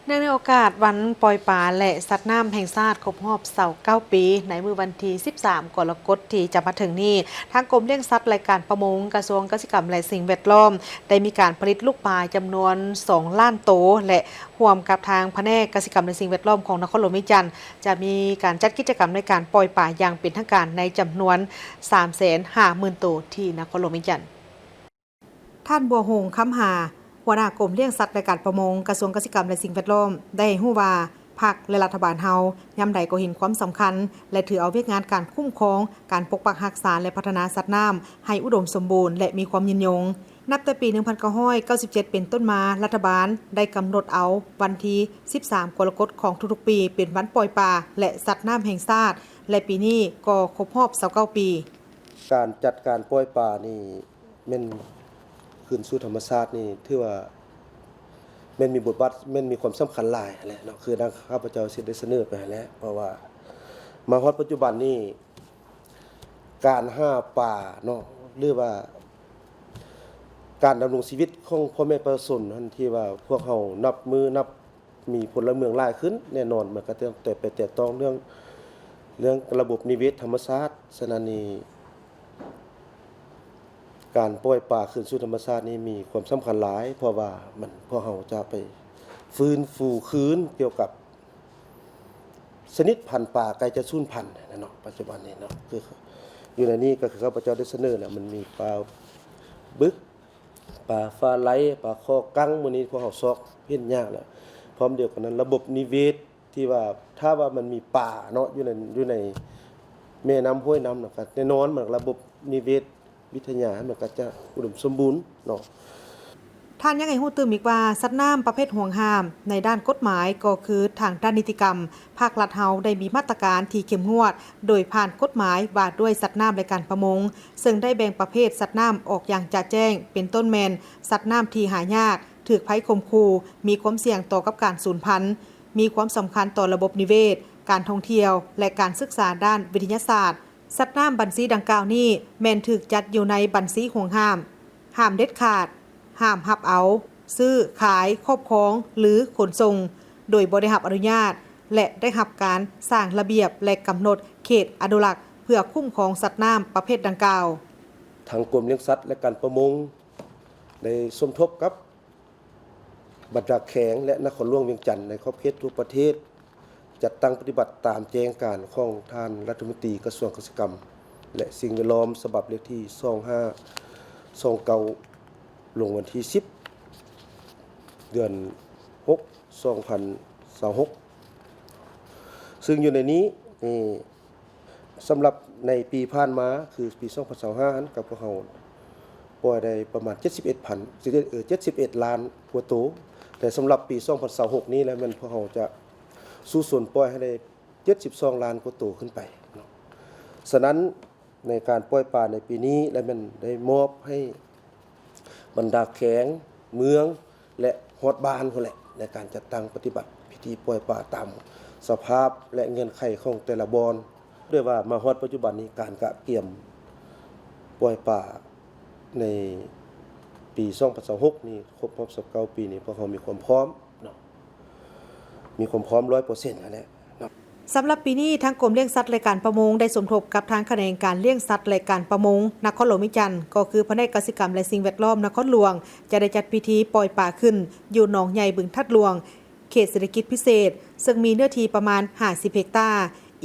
ເນື່ອງໃນໂອກາດວັນປ່ອຍປາ ແລະ ສັດນ້ຳແຫ່ງຊາດຄົບຮອບຊາວເກົ້າປີ ໃນມື້ວັນທີສິບສາມ ກໍລະກົດທີ່ຈະມາເຖິງນີ້, ທາງກົມລ້ຽງສັດ ແລະ ການປະມົງ, ກະຊວງກະສິກຳ ແລະ ສິ່ງແວດລ້ອມ ໄດ້ມີການຜະລິດລູກປາຈຳນວນສອງລ້ານໂຕ ແລະ ຮ່ວມກັບທາງພະແນກກະສິກຳ ແລະ ສິ່ງແວດລ້ອມຂອງນະຄອນຫຼວງວຽງຈັນ ຈະມີການຈັດກິດຈະກຳໃນການປ່ອຍປາຢ່າງເປັນທາງການໃນຈຳນວນສາມແສນຫ້າໝື່ນໂຕທີ່ນະຄອນຫຼວງວຽງຈັນ. ທ່ານ ບົວຫົງ ຄຳຫາ ຫົວໜ້າກົມລ້ຽງສັດ ແລະ ການປະມົງ ກະຊວງກະສິກຳ ແລະ ສິ່ງແວດລ້ອມ ໄດ້ໃຫ້ຮູ້ວ່າ ພັກ ແລະ ລັດຖະບານເຮົາ ຍາມໃດກໍເຫັນຄວາມສຳຄັນ ແລະ ຖືເອົາວຽກງານການຄຸ້ມຄອງ, ການປົກປັກຮັກສາ ແລະ ພັດທະນາສັດນ້ຳໃຫ້ອຸດົມສົມບູນ ແລະ ມີຄວາມຍືນຍົງ. ນັບແຕ່ປີໜຶ່ງພັນເກົ້າຮ້ອຍເກົ້າສິບເຈັດເປັນຕົ້ນມາ, ລັດຖະບານໄດ້ກຳນົດເອົາວັນທີສິບສາມ ກໍລະກົດຂອງທຸກໆປີ ເປັນວັນປ່ອຍປາ ແລະ ສັດນ້ຳແຫ່ງຊາດ ແລະ ປີນີ້ກໍຄົບຮອບຊາວເກົ້າປີ. ການຈັດການປ່ອຍປານີ້ ແມ່ນຄືນສູ່ທຳມະຊາດນີ້ ຖືວ່າແມ່ນມີບົດບາດ ແມ່ນມີຄວາມສຳຄັນຫຼາຍຫັ້ນແຫຼະເນາະ, ຄືດັ່ງຂ້າພະເຈົ້າຊິໄດ້ສະເໜີໄປຫັ້ນແຫຼະ. ເພາະວ່າມາຮອດປັດຈຸບັນນີ້ ການຫາປາເນາະ ຫຼືວ່າການດຳລົງຊີວິດຂອງພໍ່ແມ່ປະຊາຊົນຫັ້ນ ທີ່ວ່າພວກເຮົານັບມື້ນັບ ມີພົນລະເມືອງຫຼາຍຂຶ້ນ ແນ່ນອນ ມັນກໍຕ້ອງແຕະ ໄປແຕະຕ້ອງເລື່ອງ ເລື່ອງລະບົບນິເວດທຳມະຊາດ. ສະນັ້ນນີ້ ການປ່ອຍປາຄືນສູ່ທຳມະຊາດນີ້ມີຄວາມສຳຄັນຫຼາຍ, ເພາະວ່າມັນ ພວກເຮົາຈະໄປຟື້ນຟູຄືນກ່ຽວກັບຊະນິດພັນປາໃກ້ຈະສູນພັນຫັ້ນນະເນາະ ປັດຈຸບັນນີ້ເນາະ. ຄືຢູ່ໃນນີ້ກໍຄືຂ້າພະເຈົ້າໄດ້ສະເໜີແລ້ວ ມັນມີປາບຶກ, ປາຝາໄຫຼ ປາຄໍກັງ ມື້ນີ້ພວກເຮົາຊອກເຫັນຍາກແລ້ວ. ພ້ອມດຽວກັນນັ້ນ ລະບົບນິເວດທີ່ວ່າ ຖ້າວ່າມັນມີປາເນາະ ຢູ່ໃນ ຢູ່ໃນແມ່ນ້ຳຫ້ວຍນ້ຳນະ ກໍແນ່ນອນ ມັນລະບົບນິເວດວິທະຍາ ມັນກໍຈະອຸດົມສົມບູນເນາະ. ທ່ານຍັງໃຫ້ຮູ້ຕື່ມອີກວ່າ ສັດນ້ຳປະເພດຫວງຫ້າມໃນດ້ານກົດໝາຍ ກໍຄືທາງດ້ານນິຕິກຳ ພາກລັດເຮົາໄດ້ມີມາດຕະການທີ່ເຂັ້ມງວດ ໂດຍຜ່ານກົດໝາຍວ່າດ້ວຍສັດນ້ຳ ແລະ ການປະມົງ ເຊິ່ງໄດ້ແບ່ງປະເພດສັດນ້ຳອອກຢ່າງຈະແຈ້ງ ເປັນຕົ້ນແມ່ນ ສັດນ້ຳທີ່ຫາຍາກ, ຖືກໄພຂົ່ມຂູ່, ມີຄວາມສ່ຽງຕໍ່ກັບການສູນພັນ, ມີຄວາມສຳຄັນຕໍ່ລະບົບນິເວດ, ການທ່ອງທ່ຽວ ແລະ ການສຶກສາດ້ານວິທະຍາສາດ. ສັດນ້ຳບັນຊີດັ່ງກ່າວນີ້ ແມ່ນຖືກຈັດຢູ່ໃນບັນຊີຫວງຫ້າມ, ຫ້າມເດັດຂາດ, ຫ້າມຮັບເອົາ, ຊື້, ຂາຍ, ຄອບຄອງ ຫຼື ຂົນສົ່ງ ໂດຍບໍ່ໄດ້ຮັບອະນຸຍາດ ແລະ ໄດ້ຮັບການສ້າງລະບຽບ ແລະ ກຳນົດເຂດອະນຸລັກ ເພື່ອຄຸ້ມຄອງສັດນ້ຳປະເພດດັ່ງກ່າວ. ທາງກົມລ້ຽງສັດ ແລະ ການປະມົງ ໄດ້ສົມທົບກັບບັນດາແຂວງ ແລະ ນະຄອນຫຼວງວຽງຈັນ ໃນຂອບເຂດທົ່ວປະເທດ ຈັດຕັ້ງປະຕິບັດຕາມແຈ້ງການຂອງທ່ານລັດຖະມົນຕີກະຊວງກະສິກຳ ແລະ ສິ່ງແວດລ້ອມ ສະບັບເລກທີສອງຫ້າສອງເກົ້າ ລົງວັນທີສິບ ເດືອນຫົກ ສອງພັນຊາວຫົກ ຊຶ່ງຢູ່ໃນນີ້ ນີ້ ສຳລັບໃນປີຜ່ານມາ ຄືປີສອງພັນຊາວຫ້າຫັ້ນ ກັບພວກເຮົາປ່ອຍໄດ້ປະມານເຈັດສິບເອັດພັນ ເອີ ເຈັດສິບເອັດລ້ານກວ່າໂຕ, ແຕ່ສຳລັບປີສອງພັນຊາວຫົກນີ້ແລ້ວ ແມ່ນພວກເຮົາຈະສູ້ຊົນປ່ອຍໃຫ້ໄດ້ເຈັດສິບສອງລ້ານກວ່າໂຕຂຶ້ນໄປເນາະ. ສະນັ້ນ ໃນການປ່ອຍປາໃນປີນີ້ ແລະ ແມ່ນໄດ້ມອບໃຫ້ບັນດາແຂວງ, ເມືອງ ແລະ ຮອດບ້ານພຸ້ນແຫຼະ ໃນການຈັດຕັ້ງປະຕິບັດພິທີປ່ອຍປາຕາມສະພາບ ແລະ ເງື່ອນໄຂຂອງແຕ່ລະບ່ອນ. ດ້ວຍວ່າມາຮອດປັດຈຸບັນນີ້ ການກະກຽມປ່ອຍປາໃນປີສອງພັນຊາວຫົກນີ້ ຄົບຮອບຊາວເກົ້າປີນີ້ ພວກເຮົາມີຄວາມພ້ອມເນາະ ມີຄວາມພ້ອມຮ້ອຍເປີເຊັນຫັ້ນແຫຼະເນາະ. ສຳລັບປີນີ້ ທາງກົມລ້ຽງສັດ ແລະ ການປະມົງ ໄດ້ສົມທົບກັບທາງຂະແໜງການລ້ຽງສັດ ແລະ ການປະມົງ ນະຄອນຫຼວງວຽງຈັນ ກໍຄືພະແນກກະສິກຳ ແລະ ສິ່ງແວດລ້ອມນະຄອນຫຼວງ ຈະໄດ້ຈັດພິທີປ່ອຍປາຂຶ້ນ ຢູ່ໜອງໃຫຍ່ ບຶງທາດຫຼວງ ເຂດເສດຖະກິດພິເສດ ເຊິ່ງມີເນື້ອທີ່ປະມານຫ້າສິບເຮັກຕາ.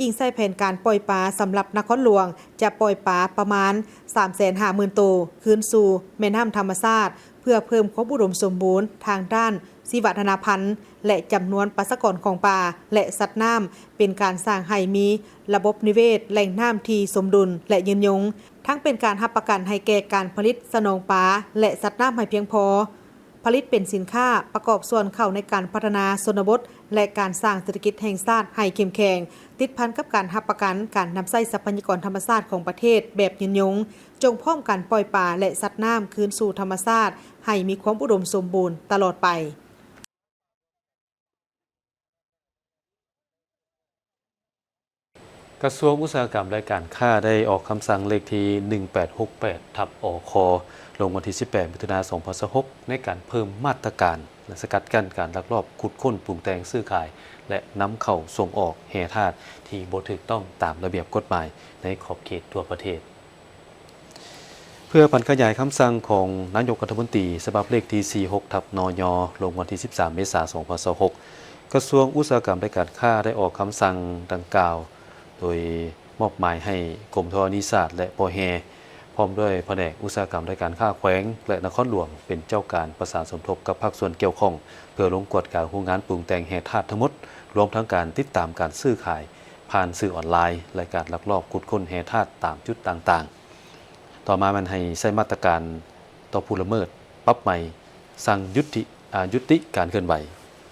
ອີງໃສ່ແຜນການປ່ອຍປາສຳລັບນະຄອນຫຼວງ ຈະປ່ອຍປາປະມານສາມແສນຫ້າໝື່ນໂຕ ຄືນສູ່ແມ່ນ້ຳທຳມະຊາດ ເພື່ອເພີ່ມຄວາມອຸດົມສົມບູນທາງດ້ານຊີວະນານາພັນ ແລະ ຈຳນວນປະຊາກອນຂອງປາ ແລະ ສັດນ້ຳ, ເປັນການສ້າງໃຫ້ມີລະບົບນິເວດແຫຼ່ງນ້ຳທີ່ສົມດຸນ ແລະ ຍືນຍົງ, ທັງເປັນການຮັບປະກັນໃຫ້ແກ່ການຜະລິດສະໜອງປາ ແລະ ສັດນ້ຳໃຫ້ພຽງພໍ. ຜະລິດເປັນສິນຄ້າ, ປະກອບສ່ວນເຂົ້າໃນການພັດທະນາຊົນນະບົດ ແລະ ການສ້າງເສດຖະກິດແຫ່ງຊາດໃຫ້ເຂັ້ມແຂງ, ຕິດພັນກັບການຮັບປະກັນການນຳໃຊ້ຊັບພະຍາກອນທຳມະຊາດຂອງປະເທດແບບຍືນຍົງ, ຈົ່ງພ້ອມກັນປ່ອຍປາ ແລະ ສັດນ້ຳຄືນສູ່ທຳມະຊາດໃຫ້ມີຄວາມອຸດົມສົມບູນຕະຫຼອດໄປ. ກະຊວງອຸດສາຫະກຳ ແລະ ການຄ້າ ໄດ້ອອກຄຳສັ່ງເລກທີໜຶ່ງແປດຫົກແປດ ທັບ ອຄ ລົງວັນທີສິບແປດ ມິຖຸນາ ສອງພັນຊາວຫົກ ໃນການເພີ່ມມາດຕະການ ແລະ ສະກັດກັ້ນການລັກລອບຂຸດຄົ້ນ, ປຸງແຕ່ງ, ຊື້ຂາຍ ແລະ ນຳເຂົ້າສົ່ງອອກແຮ່ທາດທີ່ບໍ່ຖືກຕ້ອງຕາມລະບຽບກົດໝາຍໃນຂອບເຂດທົ່ວປະເທດ. ເພື່ອຜັນຂະຫຍາຍຄຳສັ່ງຂອງນາຍົກລັດຖະມົນຕີ ສະບັບເລກທີສີ່ຫົກ ທັບ ນຍ ລົງວັນທີສິບສາມ ເມສາ ສອງພັນຊາວຫົກ ກະຊວງອຸດສາຫະກຳ ແລະ ການຄ້າ ໄດ້ອອກຄຳສັ່ງດັ່ງກ່າວ ໂດຍມອບໝາຍໃຫ້ກົມທໍລະນີສາດ ແລະ ບໍ່ແຮ່ ພ້ອມດ້ວຍພະແນກອຸດສາຫະກຳ ແລະ ການຄ້າແຂວງ ແລະ ນະຄອນຫຼວງ ເປັນເຈົ້າການປະສານສົມທົບກັບພາກສ່ວນກ່ຽວຂ້ອງ ເພື່ອລົງກວດກາໂຮງງານປຸງແຕ່ງແຮ່ທາດທັງໝົດ, ລວມທັງການຕິດຕາມການຊື້ຂາຍຜ່ານສື່ອອນລາຍ ແລະ ການລັກລອບຂຸດຄົ້ນແຮ່ທາດຕາມຈຸດຕ່າງໆ. ຕໍ່ມາແມ່ນໃຫ້ໃຊ້ມາດຕະການຕໍ່ຜູ້ລະເມີດ, ປັບໃໝ, ສັ່ງຢຸດຕິ, ອາ, ຢຸດຕິການເຄື່ອນໄຫວ,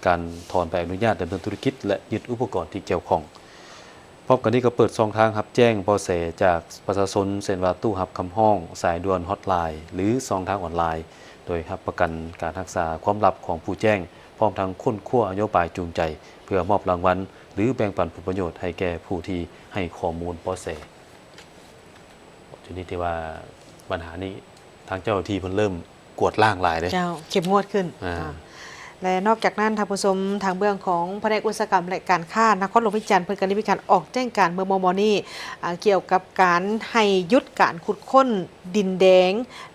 ການຖອນໃບອະນຸຍາດດຳເນີນທຸລະກິດ ແລະ ຍຶດອຸປະກອນທີ່ກ່ຽວຂ້ອງ. ພ້ອມກັນນີ້ກໍເປີດຊ່ອງທາງຮັບແຈ້ງເບາະແສຈາກປະຊາຊົນ ເຊັ່ນວ່າ ຕູ້ຮັບຄຳຮ້ອງ, ສາຍດ່ວນ ຮອດລາຍ ຫຼື ຊ່ອງທາງອອນລາຍ, ໂດຍຮັບປະກັນການຮັກສາຄວາມລັບຂອງຜູ້ແຈ້ງ, ພ້ອມທັງຄົ້ນຄວ້ານະໂຍບາຍຈູງໃຈ ເພື່ອມອບລາງວັນ ຫຼື ແບ່ງປັນຜົນປະໂຫຍດໃຫ້ແກ່ຜູ້ທີ່ໃຫ້ຂໍ້ມູນເບາະແສ. ຈຸດນີ້ທີ່ວ່າບັນຫານີ້ທາງເຈົ້າໜ້າທີ່ເພິ່ນເລີ່ມກວດລ້າງຫຼາຍເດ້. ເຈົ້າ, ເຂັ້ມງວດຂຶ້ນ. ອ່າ. ອ່າ ແລະ ນອກຈາກນັ້ນ ທ່ານຜູ້ຊົມ, ທາງເບື້ອງຂອງພະແນກອຸດສາຫະກຳ ແລະ ການຄ້ານະຄອນຫຼວງວຽງຈັນ ເພິ່ນກໍໄດ້ມີການອອກແຈ້ງການເມື່ອມໍ່ໆນີ້ ອ່າ ກ່ຽວກັບການໃຫ້ຢຸດການຂຸດຄົ້ນ ດິນແດງ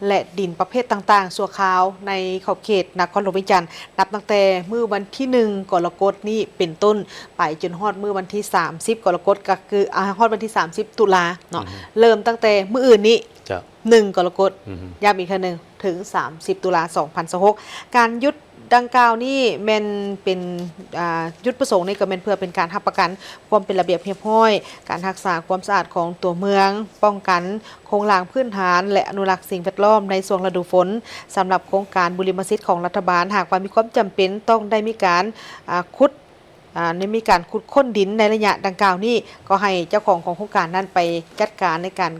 ແລະ ດິນປະເພດຕ່າງໆຊົ່ວຄາວໃນຂອບເຂດນະຄອນຫຼວງວຽງຈັນ ນັບຕັ້ງແຕ່ມື້ວັນທີໜຶ່ງ ກໍລະກົດນີ້ເປັນຕົ້ນໄປ ຈົນຮອດມື້ວັນທີສາມສິບ ກໍລະກົດ ກໍຄື ອາ ຮອດວັນທີສາມສິບ ຕຸລາເນາະ. ອືຮຶ ເລີ່ມຕັ້ງແຕ່ມື້ອື່ນນີ້ ເຈົ້າ ໜຶ່ງກໍລະກົດ ອືຮຶ ຢ້ຳອີກເທື່ອໜຶ່ງ ເຖິງສາມສິບຕຸລາ ສອງພັນຊາວຫົກ. ການຢຸດດັ່ງກ່າວນີ້ແມ່ນເປັນ ອ່າ ຈຸດປະສົງນີ້ກໍແມ່ນເພື່ອເປັນການຮັບປະກັນຄວາມເປັນລະບຽບຮຽບຮ້ອຍ, ການຮັກສາຄວາມສະອາດຂອງຕົວເມືອງ, ປ້ອງກັນໂຄງລ່າງພື້ນຖານ ແລະ ອະນຸລັກສິ່ງແວດລ້ອມໃນຊ່ວງລະດູຝົນ. ສຳລັບໂຄງການບຸລິມະສິດຂອງລັດຖະບານ, ຫາກວ່າມີຄວາມຈຳເປັນຕ້ອງໄດ້ມີການ ອ່າ ຂຸດ ອ່າ ໄດ້ມີການຂຸດຄົ້ນດິນໃນໄລຍະດັ່ງກ່າວນີ້, ກໍໃຫ້ເຈົ້າຂອງຂອງໂຄງການນັ້ນໄປຈັດການໃນການ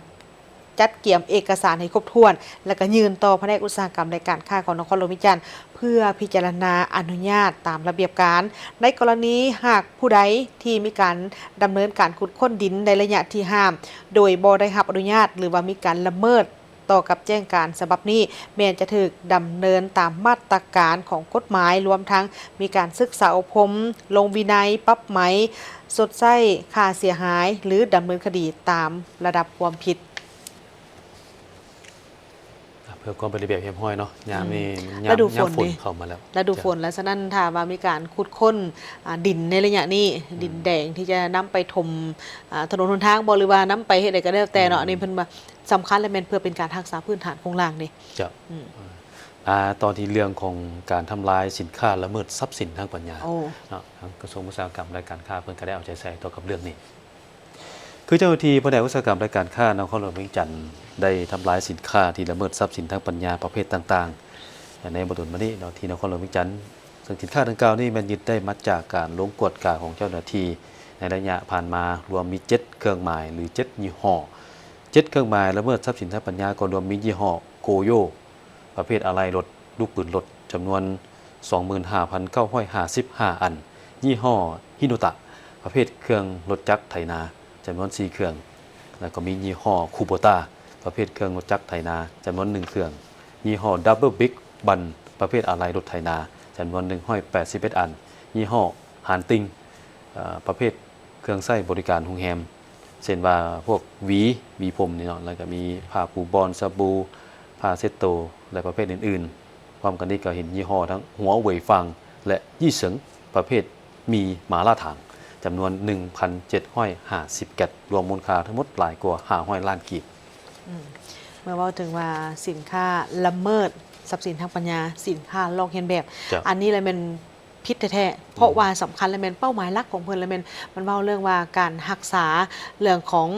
ຈັດກຽມເອກະສານໃຫ້ຄົບຖ້ວນ ແລ້ວກໍຍື່ນຕໍ່ພະແນກອຸດສາຫະກຳ ແລະ ການຄ້າຂອງນະຄອນຫຼວງວຽງຈັນ ເພື່ອພິຈາລະນາອະນຸຍາດຕາມລະບຽບການ. ໃນກໍລະນີຫາກຜູ້ໃດທີ່ມີການດຳເນີນການຂຸດຄົ້ນດິນໃນໄລຍະທີ່ຫ້າມ ໂດຍບໍ່ໄດ້ຮັບອະນຸຍາດ ຫຼືວ່າມີການລະເມີດ ຕໍ່ກັບແຈ້ງການສະບັບນີ້ ແມ່ນຈະຖືກດຳເນີນຕາມມາດຕະການຂອງກົດໝາຍ, ລວມທັງມີການສຶກສາອົບຮົມ, ລົງວິໄນ, ປັບໃໝ, ຊົດໃຊ້ຄ່າເສຍຫາຍ ຫຼື ດຳເນີນຄະດີຕາມລະດັບຄວາມຜິດ. ເພື່ອຄວາມເປັນລະບຽບຮຽບຮ້ອຍເນາະ ຍາມນີ້ ອືມ ຍາມ ລະດູຝົນ ຍາມຝົນເດ້ ເຂົ້າມາແລ້ວ ລະດູຝົນ ເຈົ້າ ແລ້ວ ສະນັ້ນ ຖ້າວ່າມີການຂຸດຄົ້ນ ອ່າ ດິນໃນໄລຍະນີ້ ອືມ ດິນແດງທີ່ຈະນຳໄປຖົມ ອ່າ ຖະໜົນຫົນທາງບໍ ຫຼືວ່ານຳໄປເຮັດໃດກໍແລ້ວແຕ່ເນາະ ອືມ ອັນນີ້ເພິ່ນວ່າ ສຳຄັນ ແລະ ແມ່ນເພື່ອເປັນການຮັກສາພື້ນຖານໂຄງລ່າງເດ້. ເຈົ້າ ອືມ ອ່າ ຕໍ່ທີ່ເລື່ອງຂອງການທຳລາຍສິນຄ້າ ລະເມີດຊັບສິນທາງປັນຍາ ໂອ້ ເນາະ ທາງກະຊວງອຸດສາຫະກຳ ແລະ ການຄ້າ ເພິ່ນກໍໄດ້ເອົາໃຈໃສ່ຕໍ່ກັບເລື່ອງນີ້. ຄືເຈົ້າໜ້າທີ່ພະແນກອຸດສາຫະກຳ ແລະ ການຄ້ານະຄອນຫຼວງວຽງຈັນ ໄດ້ທຳລາຍສິນຄ້າທີ່ລະເມີດຊັບສິນທາງປັນຍາປະເພດຕ່າງໆ ໃນບໍ່ດົນມານີ້ເນາະ ທີ່ນະຄອນຫຼວງວຽງຈັນ, ເຊິ່ງສິນຄ້າດັ່ງກ່າວນີ້ແມ່ນຍຶດໄດ້ມາຈາກການລົງກວດກາຂອງເຈົ້າໜ້າທີ່ໃນໄລຍະຜ່ານມາ ລວມມີເຈັດເຄື່ອງໝາຍ ຫຼື ເຈັດຍີ່ຫໍ້. ເຈັດເຄື່ອງໝາຍລະເມີດຊັບສິນທາງປັນຍາກໍລວມມີຍີ່ຫໍ້ໂກໂຢ ປະເພດອາໄຫຼ່ລົດ, ລູກປືນລົດ ຈຳນວນສອງໝື່ນຫ້າພັນເກົ້າຮ້ອຍຫ້າສິບຫ້າອັນ, ຍີ່ຫໍ້ຮິໂນຕະ ປະເພດເຄື່ອງລົດຈັກໄຖນາ ຈຳນວນສີ່ເຄື່ອງ ແລ້ວກໍມີຍີ່ຫໍ້ຄູໂບຕາ ປະເພດເຄື່ອງລົດຈັກໄຖນາ ຈຳນວນໜຶ່ງເຄື່ອງ, ຍີ່ຫໍ້ດັບເບິນບິກບັນ ປະເພດອາໄຫຼ່ລົດໄຖນາ ຈຳນວນໜຶ່ງຮ້ອຍແປດສິບເອັດອັນ, ຍີ່ຫໍ້ຮານຕິງ ເອີ ປະເພດເຄື່ອງໃຊ້ບໍລິການໂຮງແຮມ ເຊັ່ນວ່າພວກຫວີ ຫວີຜົມນີ້ເນາະ ແລ້ວກໍມີຜ້າປູບ່ອນ, ສະບູ, ຜ້າເຊັດໂຕ ແລະ ປະເພດອື່ນໆ. ພ້ອມກັນນີ້ກໍເຫັນຍີ່ຫໍ້ທັງຫົວເຫວີຍຟາງ ແລະ ຍີ່ເສີງ ປະເພດໝີ່ໝາລ່າຖາງ ຈຳນວນໜຶ່ງພັນເຈັດຮ້ອຍຫ້າສິບແກັດ ລວມມູນຄ່າທັງໝົດຫຼາຍກວ່າຫ້າຮ້ອຍລ້ານກີບ. ອືມ ເມື່ອເວົ້າເຖິງວ່າສິນຄ້າລະເມີດຊັບສິນທາງປັນຍາ, ສິນຄ້າລອກລຽນແບບ, ເຈົ້າ ອັນນີ້ລະແມ່ນ ຜິດແທ້ໆ ເພາະ ອືມ ວ່າສຳຄັນ ແລະ ແມ່ນເປົ້າໝາຍຫຼັກຂອງເພິ່ນ ແລະ ແມ່ນ ມັນເວົ້າເລື່ອງວ່າການຮັກສາເລື່ອງຂອງ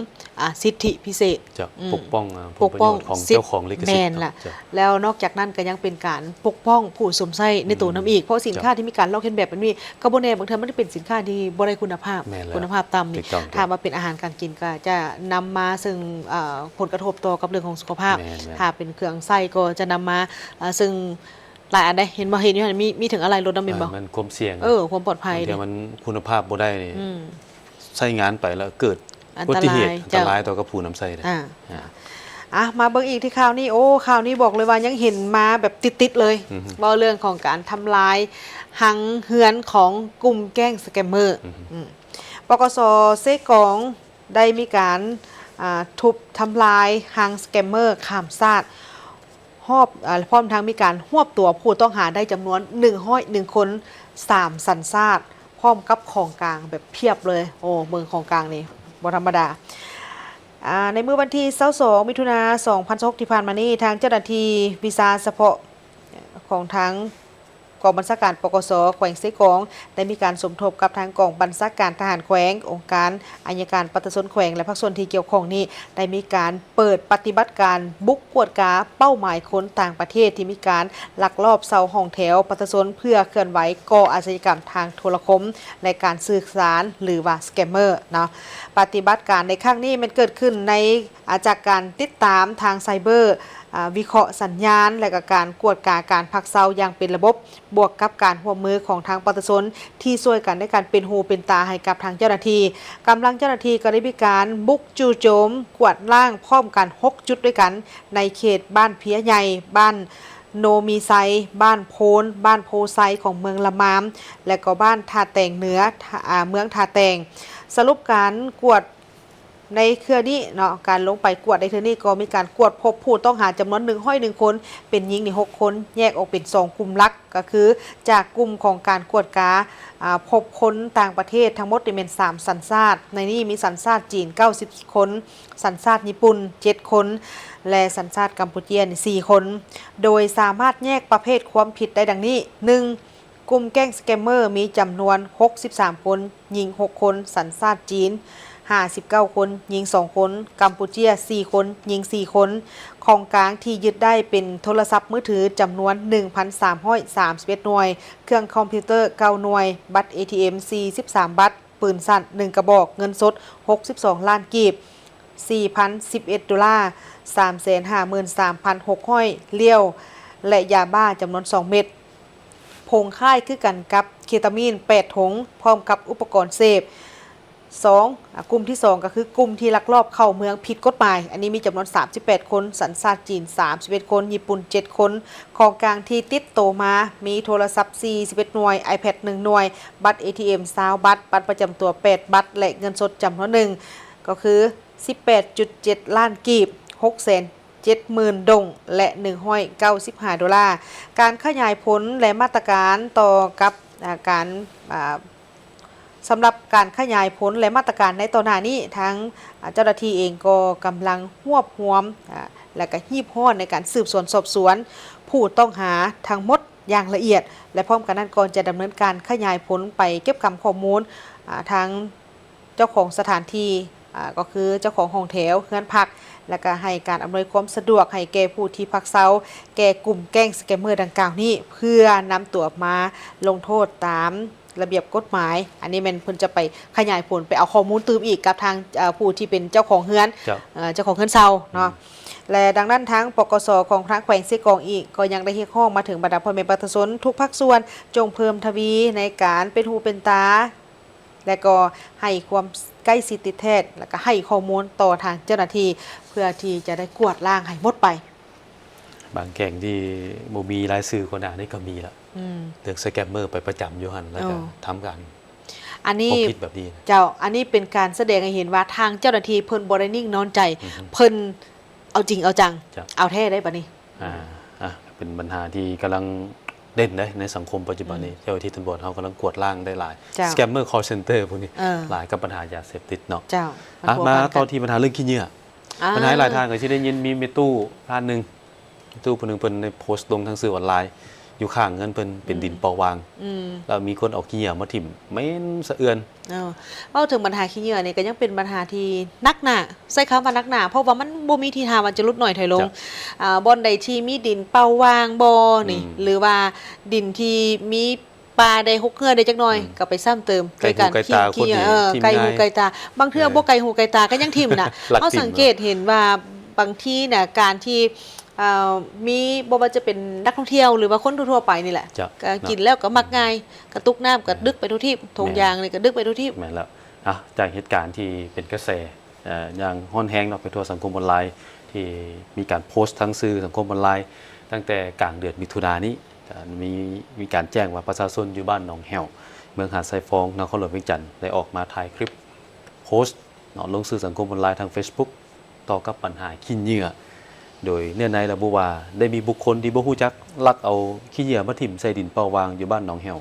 ອ່າ ສິດທິພິເສດ ເຈົ້າ ອືມ ປົກປ້ອງ ອ່າ ຜົນປະໂຫຍດຂອງ ປົກປ້ອງສິດ ເຈົ້າຂອງລິຂະສິດ ແມ່ນລະ ເຈົ້າ ແລ້ວນອກຈາກນັ້ນກໍຍັງເປັນການປົກປ້ອງຜູ້ຊົມໃຊ້ໃນໂຕນຳອີກ ອືມ ເພາະສິນຄ້າ ເຈົ້າ ທີ່ມີການລອກລຽນແບບແບບນີ້ ກໍບໍ່ແນ່ ບາງເທື່ອມັນເປັນສິນຄ້າທີ່ບໍ່ໄດ້ຄຸນນະພາບ ແມ່ນແລ້ວ ຄຸນນະພາບຕ່ຳນີ້ ຖືກຕ້ອງ ຖ້າວ່າເປັນອາຫານການກິນ ກໍຈະນຳມາເຊິ່ງ ເອີ ຜົນກະທົບຕໍ່ກັບເລື່ອງຂອງສຸຂະພາບ ແມ່ນໆ ຖ້າເປັນເຄື່ອງໃຊ້ກໍຈະນຳມາ ເອີ ເຊິ່ງ ຫຼາຍອັນເດ້ ເຫັນບໍ່ ເຫັນຢູ່ຫັ້ນ ມີ ມີເຖິງອາໄຫຼ່ລົດນຳ ແມ່ນບໍ່ ເອີ ມັນຄວາມສ່ຽງ ເອີ ຄວາມປອດໄພ ບາງເທື່ອມັນຄຸນນະພາບບໍ່ໄດ້ນີ້ ອືມ ໃຊ້ງານໄປແລ້ວເກີດອຸບັດຕິເຫດ ອັນຕະລາຍ ອັນຕະລາຍ ເຈົ້າ ຕໍ່ກັບຜູ້ນຳໃຊ້ເດ້ ອ່າ ອ່າ ອ່າ ມາເບິ່ງອີກທີ່ຂ່າວນີ້ ໂອ້ ຂ່າວນີ້ບອກເລີຍວ່າຍັງເຫັນມາແບບຕິດໆເລີຍ ອືຮຶ ເວົ້າເລື່ອງຂອງການທຳລາຍຮັງເຮືອນຂອງກຸ່ມແກ້ງສະແກມເມີ ອືຮຶ ອືມ ປກສ ເຊກອງ ໄດ້ມີການ ອ່າ ທຸບທຳລາຍຮັງສະແກມເມີຂ້າມຊາດ ຮອບ ອ່າ ພ້ອມທັງມີການຮວບຕົວຜູ້ຕ້ອງຫາໄດ້ຈຳນວນໜຶ່ງຮ້ອຍເອັດຄົນ ສາມສັນຊາດ ພ້ອມກັບຂອງກາງແບບພຽບເລີຍ. ໂອ້ ເບິ່ງຂອງກາງນີ້ບໍ່ທຳມະດາ. ອ່າ ໃນມື້ວັນທີຊາວສອງ ມິຖຸນາ ສອງພັນຊາວຫົກ ທີ່ຜ່ານມານີ້ ທາງເຈົ້າໜ້າທີ່ວິຊາສະເພາະຂອງທາງ ກອງບັນຊາການ ປກສ ແຂວງເຊກອງ ໄດ້ມີການສົມທົບກັບທາງກອງບັນຊາການທະຫານແຂວງ, ອົງການອັຍການປະຊາຊົນແຂວງ ແລະ ພາກສ່ວນທີ່ກ່ຽວຂ້ອງນີ້ ໄດ້ມີການເປີດປະຕິບັດການບຸກກວດກາເປົ້າໝາຍຄົນຕ່າງປະເທດທີ່ມີການລັກລອບເຊົ່າຫ້ອງແຖວປະຊາຊົນ ເພື່ອເຄື່ອນໄຫວກໍ່ອາຊະຍາກຳທາງໂທລະຄົມ ແລະ ການສື່ສານ ຫຼືວ່າສະແກມເມີເນາະ. ປະຕິບັດການໃນຄັ້ງນີ້ແມ່ນເກີດຂຶ້ນໃນ ອ່າ ຈາກການຕິດຕາມທາງໄຊເບີ ອ່າ ວິເຄາະສັນຍານ ແລະ ກໍການກວດກາການພັກເຊົາຢ່າງເປັນລະບົບ ບວກກັບການຮ່ວມມືຂອງທາງປະຊາຊົນທີ່ຊ່ວຍກັນໃນການເປັນຫູເປັນຕາໃຫ້ກັບທາງເຈົ້າໜ້າທີ່. ກຳລັງເຈົ້າໜ້າທີ່ກໍໄດ້ມີການບຸກຈູ່ໂຈມກວາດລ້າງພ້ອມກັນຫົກຈຸດດ້ວຍກັນ ໃນເຂດບ້ານເພຍໃຫຍ່, ບ້ານໂນມີໄຊ, ບ້ານໂພນ, ບ້ານໂພໄຊຂອງເມືອງລະມາມ ແລະ ກໍບ້ານທ່າແຕງເໜືອ, ທ່າ ອ່າ ເມືອງທ່າແຕງ. ສະຫຼຸບການກວດ ໃນເທື່ອນີ້ເນາະ ການລົງໄປກວດໃນເທື່ອນີ້ ກໍມີການກວດພົບຜູ້ຕ້ອງຫາຈຳນວນໜຶ່ງຮ້ອຍໜຶ່ງຄົນ ເປັນຍິງນີ້ຫົກຄົນ ແຍກອອກເປັນສອງກຸ່ມຫຼັກ ກໍຄືຈາກກຸ່ມຂອງການກວດກາ ອາ ພົບຄົນຕ່າງປະເທດທັງໝົດນີ້ແມ່ນສາມສັນຊາດ, ໃນນີ້ມີສັນຊາດຈີນເກົ້າສິບຄົນ, ສັນຊາດຍີ່ປຸ່ນເຈັດຄົນ ແລະ ສັນຊາດກຳປູເຈຍນີ້ສີ່ຄົນ ໂດຍສາມາດແຍກປະເພດຄວາມຜິດໄດ້ດັ່ງນີ້: ໜຶ່ງ ກຸ່ມແກ້ງສະແກມເມີມີຈຳນວນຫົກສິບສາມຄົນ, ຍິງຫົກຄົນ, ສັນຊາດຈີນຫ້າສິບເກົ້າຄົນ, ຍິງສອງຄົນ, ກຳປູເຈຍສີ່ຄົນ, ຍິງສີ່ຄົນ. ຂອງກາງທີ່ຍຶດໄດ້ເປັນໂທລະສັບມືຖືຈຳນວນໜຶ່ງພັນສາມຮ້ອຍສາມສິບເອັດໜ່ວຍ, ເຄື່ອງຄອມພິວເຕີເກົ້າໜ່ວຍ, ບັດເອທີເອັມສີ່ສິບສາມບັດ, ປືນສັ້ນໜຶ່ງກະບອກ, ເງິນສົດຫົກສິບສອງລ້ານກີບ, ສີ່ພັນສິບເອັດໂດລາ, ສາມແສນຫ້າໝື່ນສາມພັນຫົກຮ້ອຍຫຼຽວ ແລະ ຢາບ້າຈຳນວນສອງເມັດ. ຜົງຄ້າຍຄືກັນກັບເຄຕາມີນແປດຖົງ ພ້ອມກັບອຸປະກອນເສບ. ສອງ ອາ ກຸ່ມທີສອງ ກໍຄືກຸ່ມທີ່ລັກລອບເຂົ້າເມືອງຜິດກົດໝາຍ, ອັນນີ້ມີຈຳນວນສາມສິບແປດຄົນ, ສັນຊາດຈີນສາມສິບເອັດຄົນ, ຍີ່ປຸ່ນເຈັດຄົນ. ຂອງກາງທີ່ຕິດໂຕມາມີໂທລະສັບສີ່ສິບເອັດໜ່ວຍ, ໄອແພັດໜຶ່ງໜ່ວຍ, ບັດເອທີເອັມຊາວບັດ, ບັດປະຈຳຕົວແປດບັດ ແລະ ເງິນສົດຈຳນວນໜຶ່ງ ກໍຄືສິບແປດຈຸດເຈັດລ້ານກີບ, ຫົກແສນເຈັດໝື່ນດົງ ແລະ ໜຶ່ງຮ້ອຍເກົ້າສິບຫ້າໂດລາ. ການຂະຫຍາຍຜົນ ແລະ ມາດຕະການຕໍ່ກັບ ອາ ການ ອາ ສຳລັບການຂະຫຍາຍຜົນ ແລະ ມາດຕະການໃນຕໍ່ໜ້ານີ້, ທາງ ອາ ເຈົ້າໜ້າທີ່ເອງກໍກຳລັງຮວບຮວມ ອາ ແລະ ກໍຮີບຮ້ອນໃນການສືບສວນສອບສວນຜູ້ຕ້ອງຫາທັງໝົດຢ່າງລະອຽດ ແລະ ພ້ອມກັນນັ້ນ ກ່ອນຈະດຳເນີນການຂະຫຍາຍຜົນໄປເກັບກຳຂໍ້ມູນ ອາ ທາງ ເຈົ້າຂອງສະຖານທີ່ ອາ ກໍຄືເຈົ້າຂອງຫ້ອງແຖວເຮືອນພັກ ແລະ ກະໃຫ້ການອຳນວຍຄວາມສະດວກໃຫ້ແກ່ຜູ້ທີ່ພັກເຊົາ ແກ່ກຸ່ມແກ້ງສະແກມເມີດັ່ງກ່າວນີ້ ເພື່ອນຳຕົວມາລົງໂທດຕາມລະບຽບກົດໝາຍ. ອັນນີ້ແມ່ນເພິ່ນຈະໄປຂະຫຍາຍຜົນ ໄປເອົາຂໍ້ມູນຕື່ມອີກກັບທາງ ເອີ່ ຜູ້ທີ່ເປັນເຈົ້າຂອງເຮືອນ ເຈົ້າ ເອີ່ ເຈົ້າຂອງເຮືອນເຊົ່າເນາະ. ອືມ ແລະ ດັ່ງນັ້ນ ທາງ ປກສ ຂອງທາງແຂວງເຊກອງອີກ ກໍຍັງໄດ້ຮຽກຮ້ອງມາເຖິງບັນດາພໍ່ແມ່ປະຊາຊົນທຸກພາກສ່ວນ ຈົ່ງເພີ່ມທະວີໃນການເປັນຫູເປັນຕາ ແລະ ກໍໃຫ້ຄວາມໃກ້ຊິດຕິດແທດ ແລະ ກໍໃຫ້ຂໍ້ມູນຕໍ່ທາງເຈົ້າໜ້າທີ່ ເພື່ອທີ່ຈະໄດ້ກວາດລ້າງໃຫ້ໝົດໄປ. ບາງແຂວງທີ່ບໍ່ມີລາຍຊື່ຫົວໜ້ານີ້ກໍມີລະ ອືມ ເລື່ອງສະແກມເມີໄປປະຈຳຢູ່ຫັ້ນ ແລ້ວກໍ ໂອ້ ທຳການ ອັນນີ້ ຄວາມຜິດແບບນີ້ນະ ເຈົ້າ ອັນນີ້ເປັນການສະແດງໃຫ້ເຫັນວ່າ ທາງເຈົ້າໜ້າທີ່ເພິ່ນບໍ່ໄດ້ນິ່ງນອນໃຈ ອືຮຶ ເພິ່ນເອົາຈິງເອົາຈັງ ເຈົ້າ ເອົາແທ້ໄດ໋ບັດນີ້. ອ່າ ອ່າ ເປັນບັນຫາທີ່ກຳລັງເດັ່ນເດ້ໃນສັງຄົມປັດຈຸບັນນີ້ ອືມ ເຈົ້າໜ້າທີ່ຕຳຫຼວດເຮົາກຳລັງກວາດລ້າງໄດ້ຫຼາຍ ເຈົ້າ ສະແກມເມີ ຄໍເຊັນເຕີ ພວກນີ້ ເອີ ຫຼາຍກັບບັນຫາຢາເສບຕິດເນາະ. ເຈົ້າ ອ່ະ ມາຕໍ່ທີ່ບັນຫາເລື່ອງຂີ້ເຫຍື້ອ ອ່າ ບັນຫາຫຼາຍທ່ານກໍຊິໄດ້ຍິນມີແມ່ຕູ້ທ່ານໜຶ່ງ ແມ່ຕູ້ຜູ້ໜຶ່ງເພິ່ນໄດ້ໂພສລົງທາງສື່ອອນລາຍ ຢູ່ຂ້າງເຮືອນເພິ່ນເປັນ ອືມ ດິນເປົ່າຫວ່າງ ອືມ ແລ້ວມີຄົນເອົາຂີ້ເຫຍື້ອມາຖິ້ມ ເໝັນສະເອືອນ. ເອີ ເວົ້າເຖິງບັນຫາຂີ້ເຫຍື້ອນີ້ກໍຍັງເປັນບັນຫາທີ່ໜັກໜາ ໃຊ້ຄຳວ່າໜັກໜາ ເພາະວ່າມັນບໍ່ມີທີທ່າວ່າຈະຫຼຸດໜ້ອຍຖອຍລົງ. ເຈົ້າ ອາ ບ່ອນໃດທີ່ມີດິນເປົ່າຫວ່າງບໍ່ນີ້ ອືມ ຫຼືວ່າດິນທີ່ມີປ່າໄດ້ຮົກເຮື້ອໄດ້ຈັກໜ້ອຍ ອືມ ກໍໄປຊ້ຳເຕີມ ໃກ້ຫູໃກ້ຕາ ໂດຍການຖິ້ມຂີ້ເຫຍື້ອ ເອີ ໃກ້ຫູໃກ້ຕາ ບາງເທື່ອ ເອີ ບໍ່ໄກຫູໄກຕາກໍຍັງຖິ້ມນະ. ເຮົາສັງເກດເຫັນວ່າບາງທີນະ ການທີ່ ເອີ່ ມີ ບໍ່ວ່າຈະເປັນນັກທ່ອງທ່ຽວ ຫຼືວ່າຄົນທົ່ວໆໄປນີ້ແຫຼະ ເຈົ້າ ກໍກິນແລ້ວກໍມັກງ່າຍ ກະຕຸກນ້ຳກໍດຶກໄປທົ່ວທີບ ຖົງຢາງນີ້ກໍດຶກໄປທົ່ວທີບ. ແມ່ນແລ້ວ ອ່ະ ຈາກເຫດການທີ່ເປັນກະແສ ເອີ່ ຢ່າງຮ້ອນແຮງເນາະ ໄປທົ່ວສັງຄົມອອນລາຍ ທີ່ມີການໂພສທາງສື່ສັງຄົມອອນລາຍ ຕັ້ງແຕ່ກາງເດືອນມິຖຸນານີ້ ກໍມີ ມີການແຈ້ງວ່າປະຊາຊົນຢູ່ບ້ານໜອງແຫ້ວ ເມືອງຫາດຊາຍຟອງ ນະຄອນຫຼວງວຽງຈັນ ໄດ້ອອກມາຖ່າຍຄລິບໂພສເນາະ ລົງສື່ສັງຄົມອອນລາຍທາງເຟສບຸກ ຕໍ່ກັບບັນຫາຂີ້ເຫຍື້ອ ໂດຍເນື້ອໃນລະບຸວ່າ ໄດ້ມີບຸກຄົນທີ່ບໍ່ຮູ້ຈັກລັກເອົາຂີ້ເຫຍື້ອມາຖິ້ມໃສ່ດິນເປົ່າຫວ່າງຢູ່ບ້ານໜອງແຫ້ວ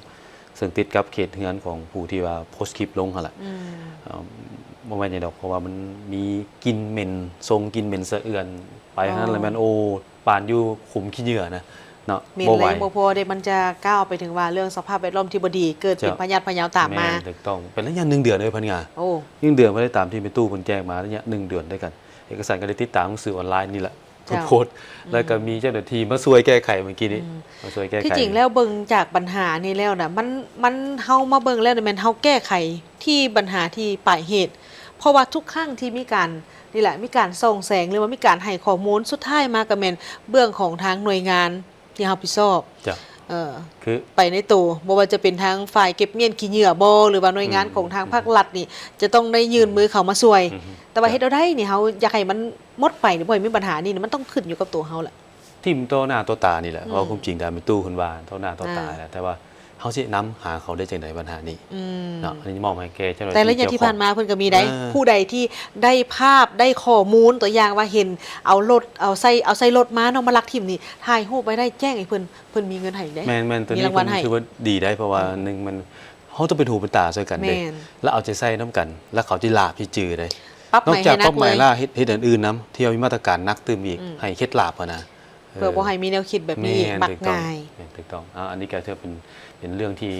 ເຊິ່ງຕິດກັບເຂດເຮືອນຂອງຜູ້ທີ່ວ່າໂພສຄລິບລົງຫັ້ນລະ. ອືມ ເອີ່ ບໍ່ແມ່ນຫຍັງດອກ ເພາະວ່າມັນມີກິ່ນເໝັນ ສົ່ງກິ່ນເໝັນສະເອືອນໄປ ອໍ ຫັ້ນລະແມ່ນ ໂອ້ ປານຢູ່ຂຸມຂີ້ເຫຍື້ອນະເນາະ ເໝັນ ບໍ່ໄຫວ ແລະ ຍັງບໍ່ພໍເດ້ ມັນຈະກ້າວໄປເຖິງວ່າເລື່ອງສະພາບແວດລ້ອມທີ່ບໍ່ດີ ເກີດເປັນ ເຈົ້າ ພະຍາດພະເຍົາຕາມມາ. ແມ່ນ ຖືກຕ້ອງ ເປັນໄລຍະໜຶ່ງເດືອນເດ້ພະຍາ ໂອ້ ໜຶ່ງເດືອນ ບໍ່ໄດ້ຕາມທີ່ແມ່ຕູ້ເພິ່ນແຈ້ງມາ ໄລຍະໜຶ່ງເດືອນດ້ວຍກັນ. ເອກະສານກໍໄດ້ຕິດຕາມສື່ອອນລາຍນີ້ແຫຼະ ເຈົ້າ ເພິ່ນໂພສ ອືມ ແລ້ວກໍມີເຈົ້າໜ້າທີ່ມາຊ່ວຍແກ້ໄຂເມື່ອກີ້ນີ້ ອືມ ມາຊ່ວຍແກ້ໄຂ. ທີ່ຈິງແລ້ວເບິ່ງຈາກບັນຫານີ້ແລ້ວນະ ມັນ ມັນ ເຮົາມາເບິ່ງແລ້ວນະ ແມ່ນເຮົາແກ້ໄຂທີ່ບັນຫາທີ່ປາຍເຫດ ເພາະວ່າທຸກຄັ້ງທີ່ມີການ ນີ້ແຫຼະ ມີການສ່ອງແສງ ຫຼືວ່າມີການໃຫ້ຂໍ້ມູນ ສຸດທ້າຍມາກໍແມ່ນເບື້ອງຂອງທາງໜ່ວຍງານທີ່ຮັບຜິດຊອບ ເຈົ້າ ເອີ ຄື ໄປໃນໂຕ ບໍ່ວ່າຈະເປັນທາງຝ່າຍເກັບມ້ຽນຂີ້ເຫຍື້ອບໍ ຫຼືວ່າໜ່ວຍງານ ອືມ ຂອງທາງພາກລັດນີ້ ຈະຕ້ອງໄດ້ຍື່ນມືເຂົ້າມາຊ່ວຍ. ອືມ ແຕ່ວ່າເຮັດແນວໃດນີ້ ເຮົາຢາກໃຫ້ມັນໝົດໄປນີ້ ບໍ່ໃຫ້ມີບັນຫານີ້ ມັນຕ້ອງຂຶ້ນຢູ່ກັບໂຕເຮົາແຫຼະ. ຖິ້ມຕໍ່ໜ້າຕໍ່ຕານີ້ແຫຼະ ອືມ ເວົ້າຄວາມຈິງຕາມແມ່ຕູ້ເພິ່ນວ່າ ຕໍ່ໜ້າຕໍ່ຕາ ອ່າ ແຫຼະ ແຕ່ວ່າ ເຮົາຊິນຳຫາເຂົາໄດ້ຈັ່ງໃດບັນຫານີ້ ອືມ ເນາະ? ອັນນີ້ມອບໃຫ້ແກ່ເຈົ້າໜ້າທີ່ ແຕ່ລະເທື່ອທີ່ຜ່ານມາເພິ່ນກໍມີໄດ້ ເອີ ຜູ້ໃດທີ່ໄດ້ພາບໄດ້ຂໍ້ມູນ ຕົວຢ່າງວ່າເຫັນເອົາລົດ ເອົາໃສ່ ເອົາໃສ່ລົດມາເນາະ ມາລັກຖິ້ມນີ້ ຖ່າຍຮູບໄວ້ໄດ້ ແຈ້ງໃຫ້ເພິ່ນ ເພິ່ນມີເງິນໃຫ້ເດ້ ແມ່ນໆ ຕົວນີ້ເພິ່ນຖືວ່າດີໄດ້ ເພາະວ່າ ອືມ ໜຶ່ງມັນ ເຮົາຕ້ອງເປັນຫູເປັນຕາຊ່ວຍກັນເດ້ ແມ່ນ ແລ້ວເອົາໃຈໃສ່ນຳກັນ ແລ້ວເຂົາຊິລາບຊິຈື່ເດ້ ປັບໃໝ ນອກຈາກປັບໃໝແລ້ວ ເຮັດ ເຮັດອັນອື່ນນຳ ທີ່ວ່າມີມາດຕະການໜັກຕື່ມອີກ ອືມ ໃຫ້ເຂັດຫຼາບຫັ້ນນະ ເພື່ອບໍ່ໃຫ້ມີແນວຄິດແບບນີ້ ເອີ ມັກງ່າຍ ແມ່ນ ຖືກຕ້ອງ ເອົາ ອັນນີ້ກໍຖືວ່າເປັນ ເປັນເລື່ອງທີ່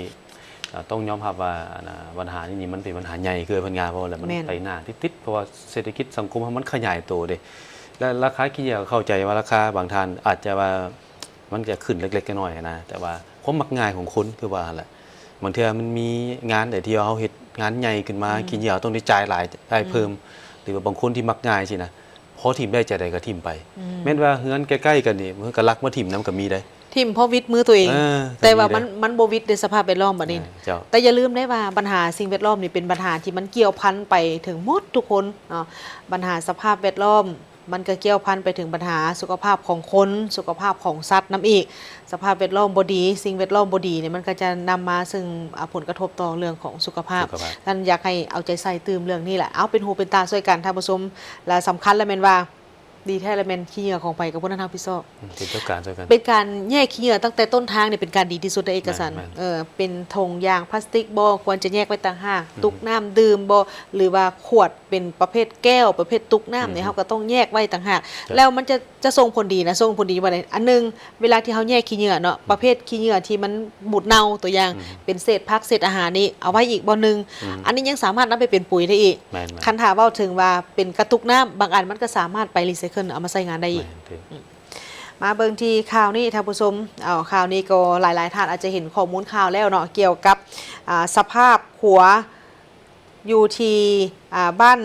ເອີ ຕ້ອງຍອມຮັບວ່າ ອັນນ່າ ບັນຫານີ້ນີ້ມັນເປັນບັນຫາໃຫຍ່ ຄືເພິ່ນວ່າ ເພາະວ່າມັນ ແມ່ນ ໄປໜ້າຕິດໆ ເພາະວ່າເສດຖະກິດສັງຄົມເຮົາມັນຂະຫຍາຍໂຕເດ້ ແລະ ລາຄາຂີ້ເຫຍື້ອກໍເຂົ້າໃຈວ່າລາຄາບາງທ່ານອາດຈະວ່າ ມັນຈະຂຶ້ນເລັກໆນ້ອຍໆຫັ້ນນະ ແຕ່ວ່າຄວາມມັກງ່າຍຂອງຄົນ ຄືວ່າຫັ້ນແຫຼະ ບາງເທື່ອມັນມີງານໃດທີ່ວ່າເຮົາເຮັດງານໃຫຍ່ຂຶ້ນມາ ອືມ ຂີ້ເຫຍື້ອເຮົາຕ້ອງໄດ້ຈ່າຍຫຼາຍ ຈ່າຍເພີ່ມ ອືມ ຫຼືວ່າບາງຄົນທີ່ມັກງ່າຍຊີ້ນະ ພໍຖິ້ມໄດ້ຈັ່ງໃດກໍຖິ້ມໄປ ອືມ ແມ່ນວ່າເຮືອນໃກ້ໆກັນນີ້ ເພິ່ນກໍລັກມາຖິ້ມນຳກໍມີໄດ໋ ຖິ້ມເພາະຫວິດມືຕົວເອງ ເອີ ແຕ່ວ່າມັນ ມັນບໍ່ຫວິດໃນສະພາບແວດລ້ອມບັດນີ້ ເອີ ເຈົ້າ ແຕ່ຢ່າລືມໄດ້ວ່າບັນຫາສິ່ງແວດລ້ອມນີ້ເປັນບັນຫາທີ່ມັນກ່ຽວພັນໄປເຖິງໝົດທຸກຄົນເນາະ ບັນຫາສະພາບແວດລ້ອມ ມັນກໍກ່ຽວພັນໄປເຖິງບັນຫາສຸຂະພາບຂອງຄົນ ສຸຂະພາບຂອງສັດນຳອີກ ສະພາບແວດລ້ອມບໍ່ດີ ສິ່ງແວດລ້ອມບໍ່ດີນີ້ ມັນກໍຈະນຳມາເຊິ່ງ ອາ ຜົນກະທົບຕໍ່ເລື່ອງຂອງສຸຂະພາບ ສຸຂະພາບ ນັ້ນຢາກໃຫ້ເອົາໃຈໃສ່ຕື່ມເລື່ອງນີ້ແຫຼະ ເອົາ ເປັນຫູເປັນຕາຊ່ວຍກັນທ່ານຜູ້ຊົມ ແລະ ສຳຄັນລະແມ່ນວ່າ ດີແທ້ລະແມ່ນຂີ້ເຫຍື້ອຂອງໃຜກໍຜູ້ນັ້ນຮັບຜິດຊອບ ອືມ ເປັນເຈົ້າການຊ່ວຍກັນ ເປັນການແຍກຂີ້ເຫຍື້ອ ຕັ້ງແຕ່ຕົ້ນທາງນີ້ເປັນການດີທີ່ສຸດໃນເອກະສັນ ແມ່ນໆ ເອີ ເປັນຖົງຢາງພລາສຕິກບໍ່ ຄວນຈະແຍກໄວ້ຕ່າງຫາກ ອືມ ຕຸກນ້ຳດື່ມບໍ່ ຫຼືວ່າຂວດ ເປັນປະເພດແກ້ວ ປະເພດຕຸກນ້ຳນີ້ ອືມ ເຮົາກໍຕ້ອງແຍກໄວ້ຕ່າງຫາກ ແລ້ວມັນຈະ ຈະສົ່ງຜົນດີນະ ສົ່ງຜົນດີວ່າໃດ ອັນໜຶ່ງ ເວລາທີ່ເຮົາແຍກຂີ້ເຫຍື້ອເນາະ ອືມ ປະເພດຂີ້ເຫຍື້ອທີ່ມັນບູດເນົ່າ ຕົວຢ່າງ ອືມ ເປັນເສດຜັກເສດອາຫານນີ້ ເອົາໄວ້ອີກບ່ອນໜຶ່ງ ອືມ ອັນນີ້ຍັງສາມາດນຳໄປເປັນປຸ໋ຍໄດ້ອີກ ແມ່ນໆ ຄັນຖ້າເວົ້າເຖິງວ່າເປັນກະຕຸກນ້ຳ ບາງອັນມັນກໍສາມາດໄປຣີໄຊເຄິນ ເອົາມາໃຊ້ງານໄດ້ອີກ ແມ່ນ ອືມ ມາເບິ່ງທີ່ຂ່າວນີ້ທ່ານຜູ້ຊົມ ເອົາ ຂ່າວນີ້ກໍຫຼາຍໆທ່ານອາດຈະເຫັນຂໍ້ມູນຂ່າວແລ້ວເນາະ ກ່ຽວກັບ ອາ ສະພາບຂົວ ຢູ່ທີ່ ອາ ບ້ານ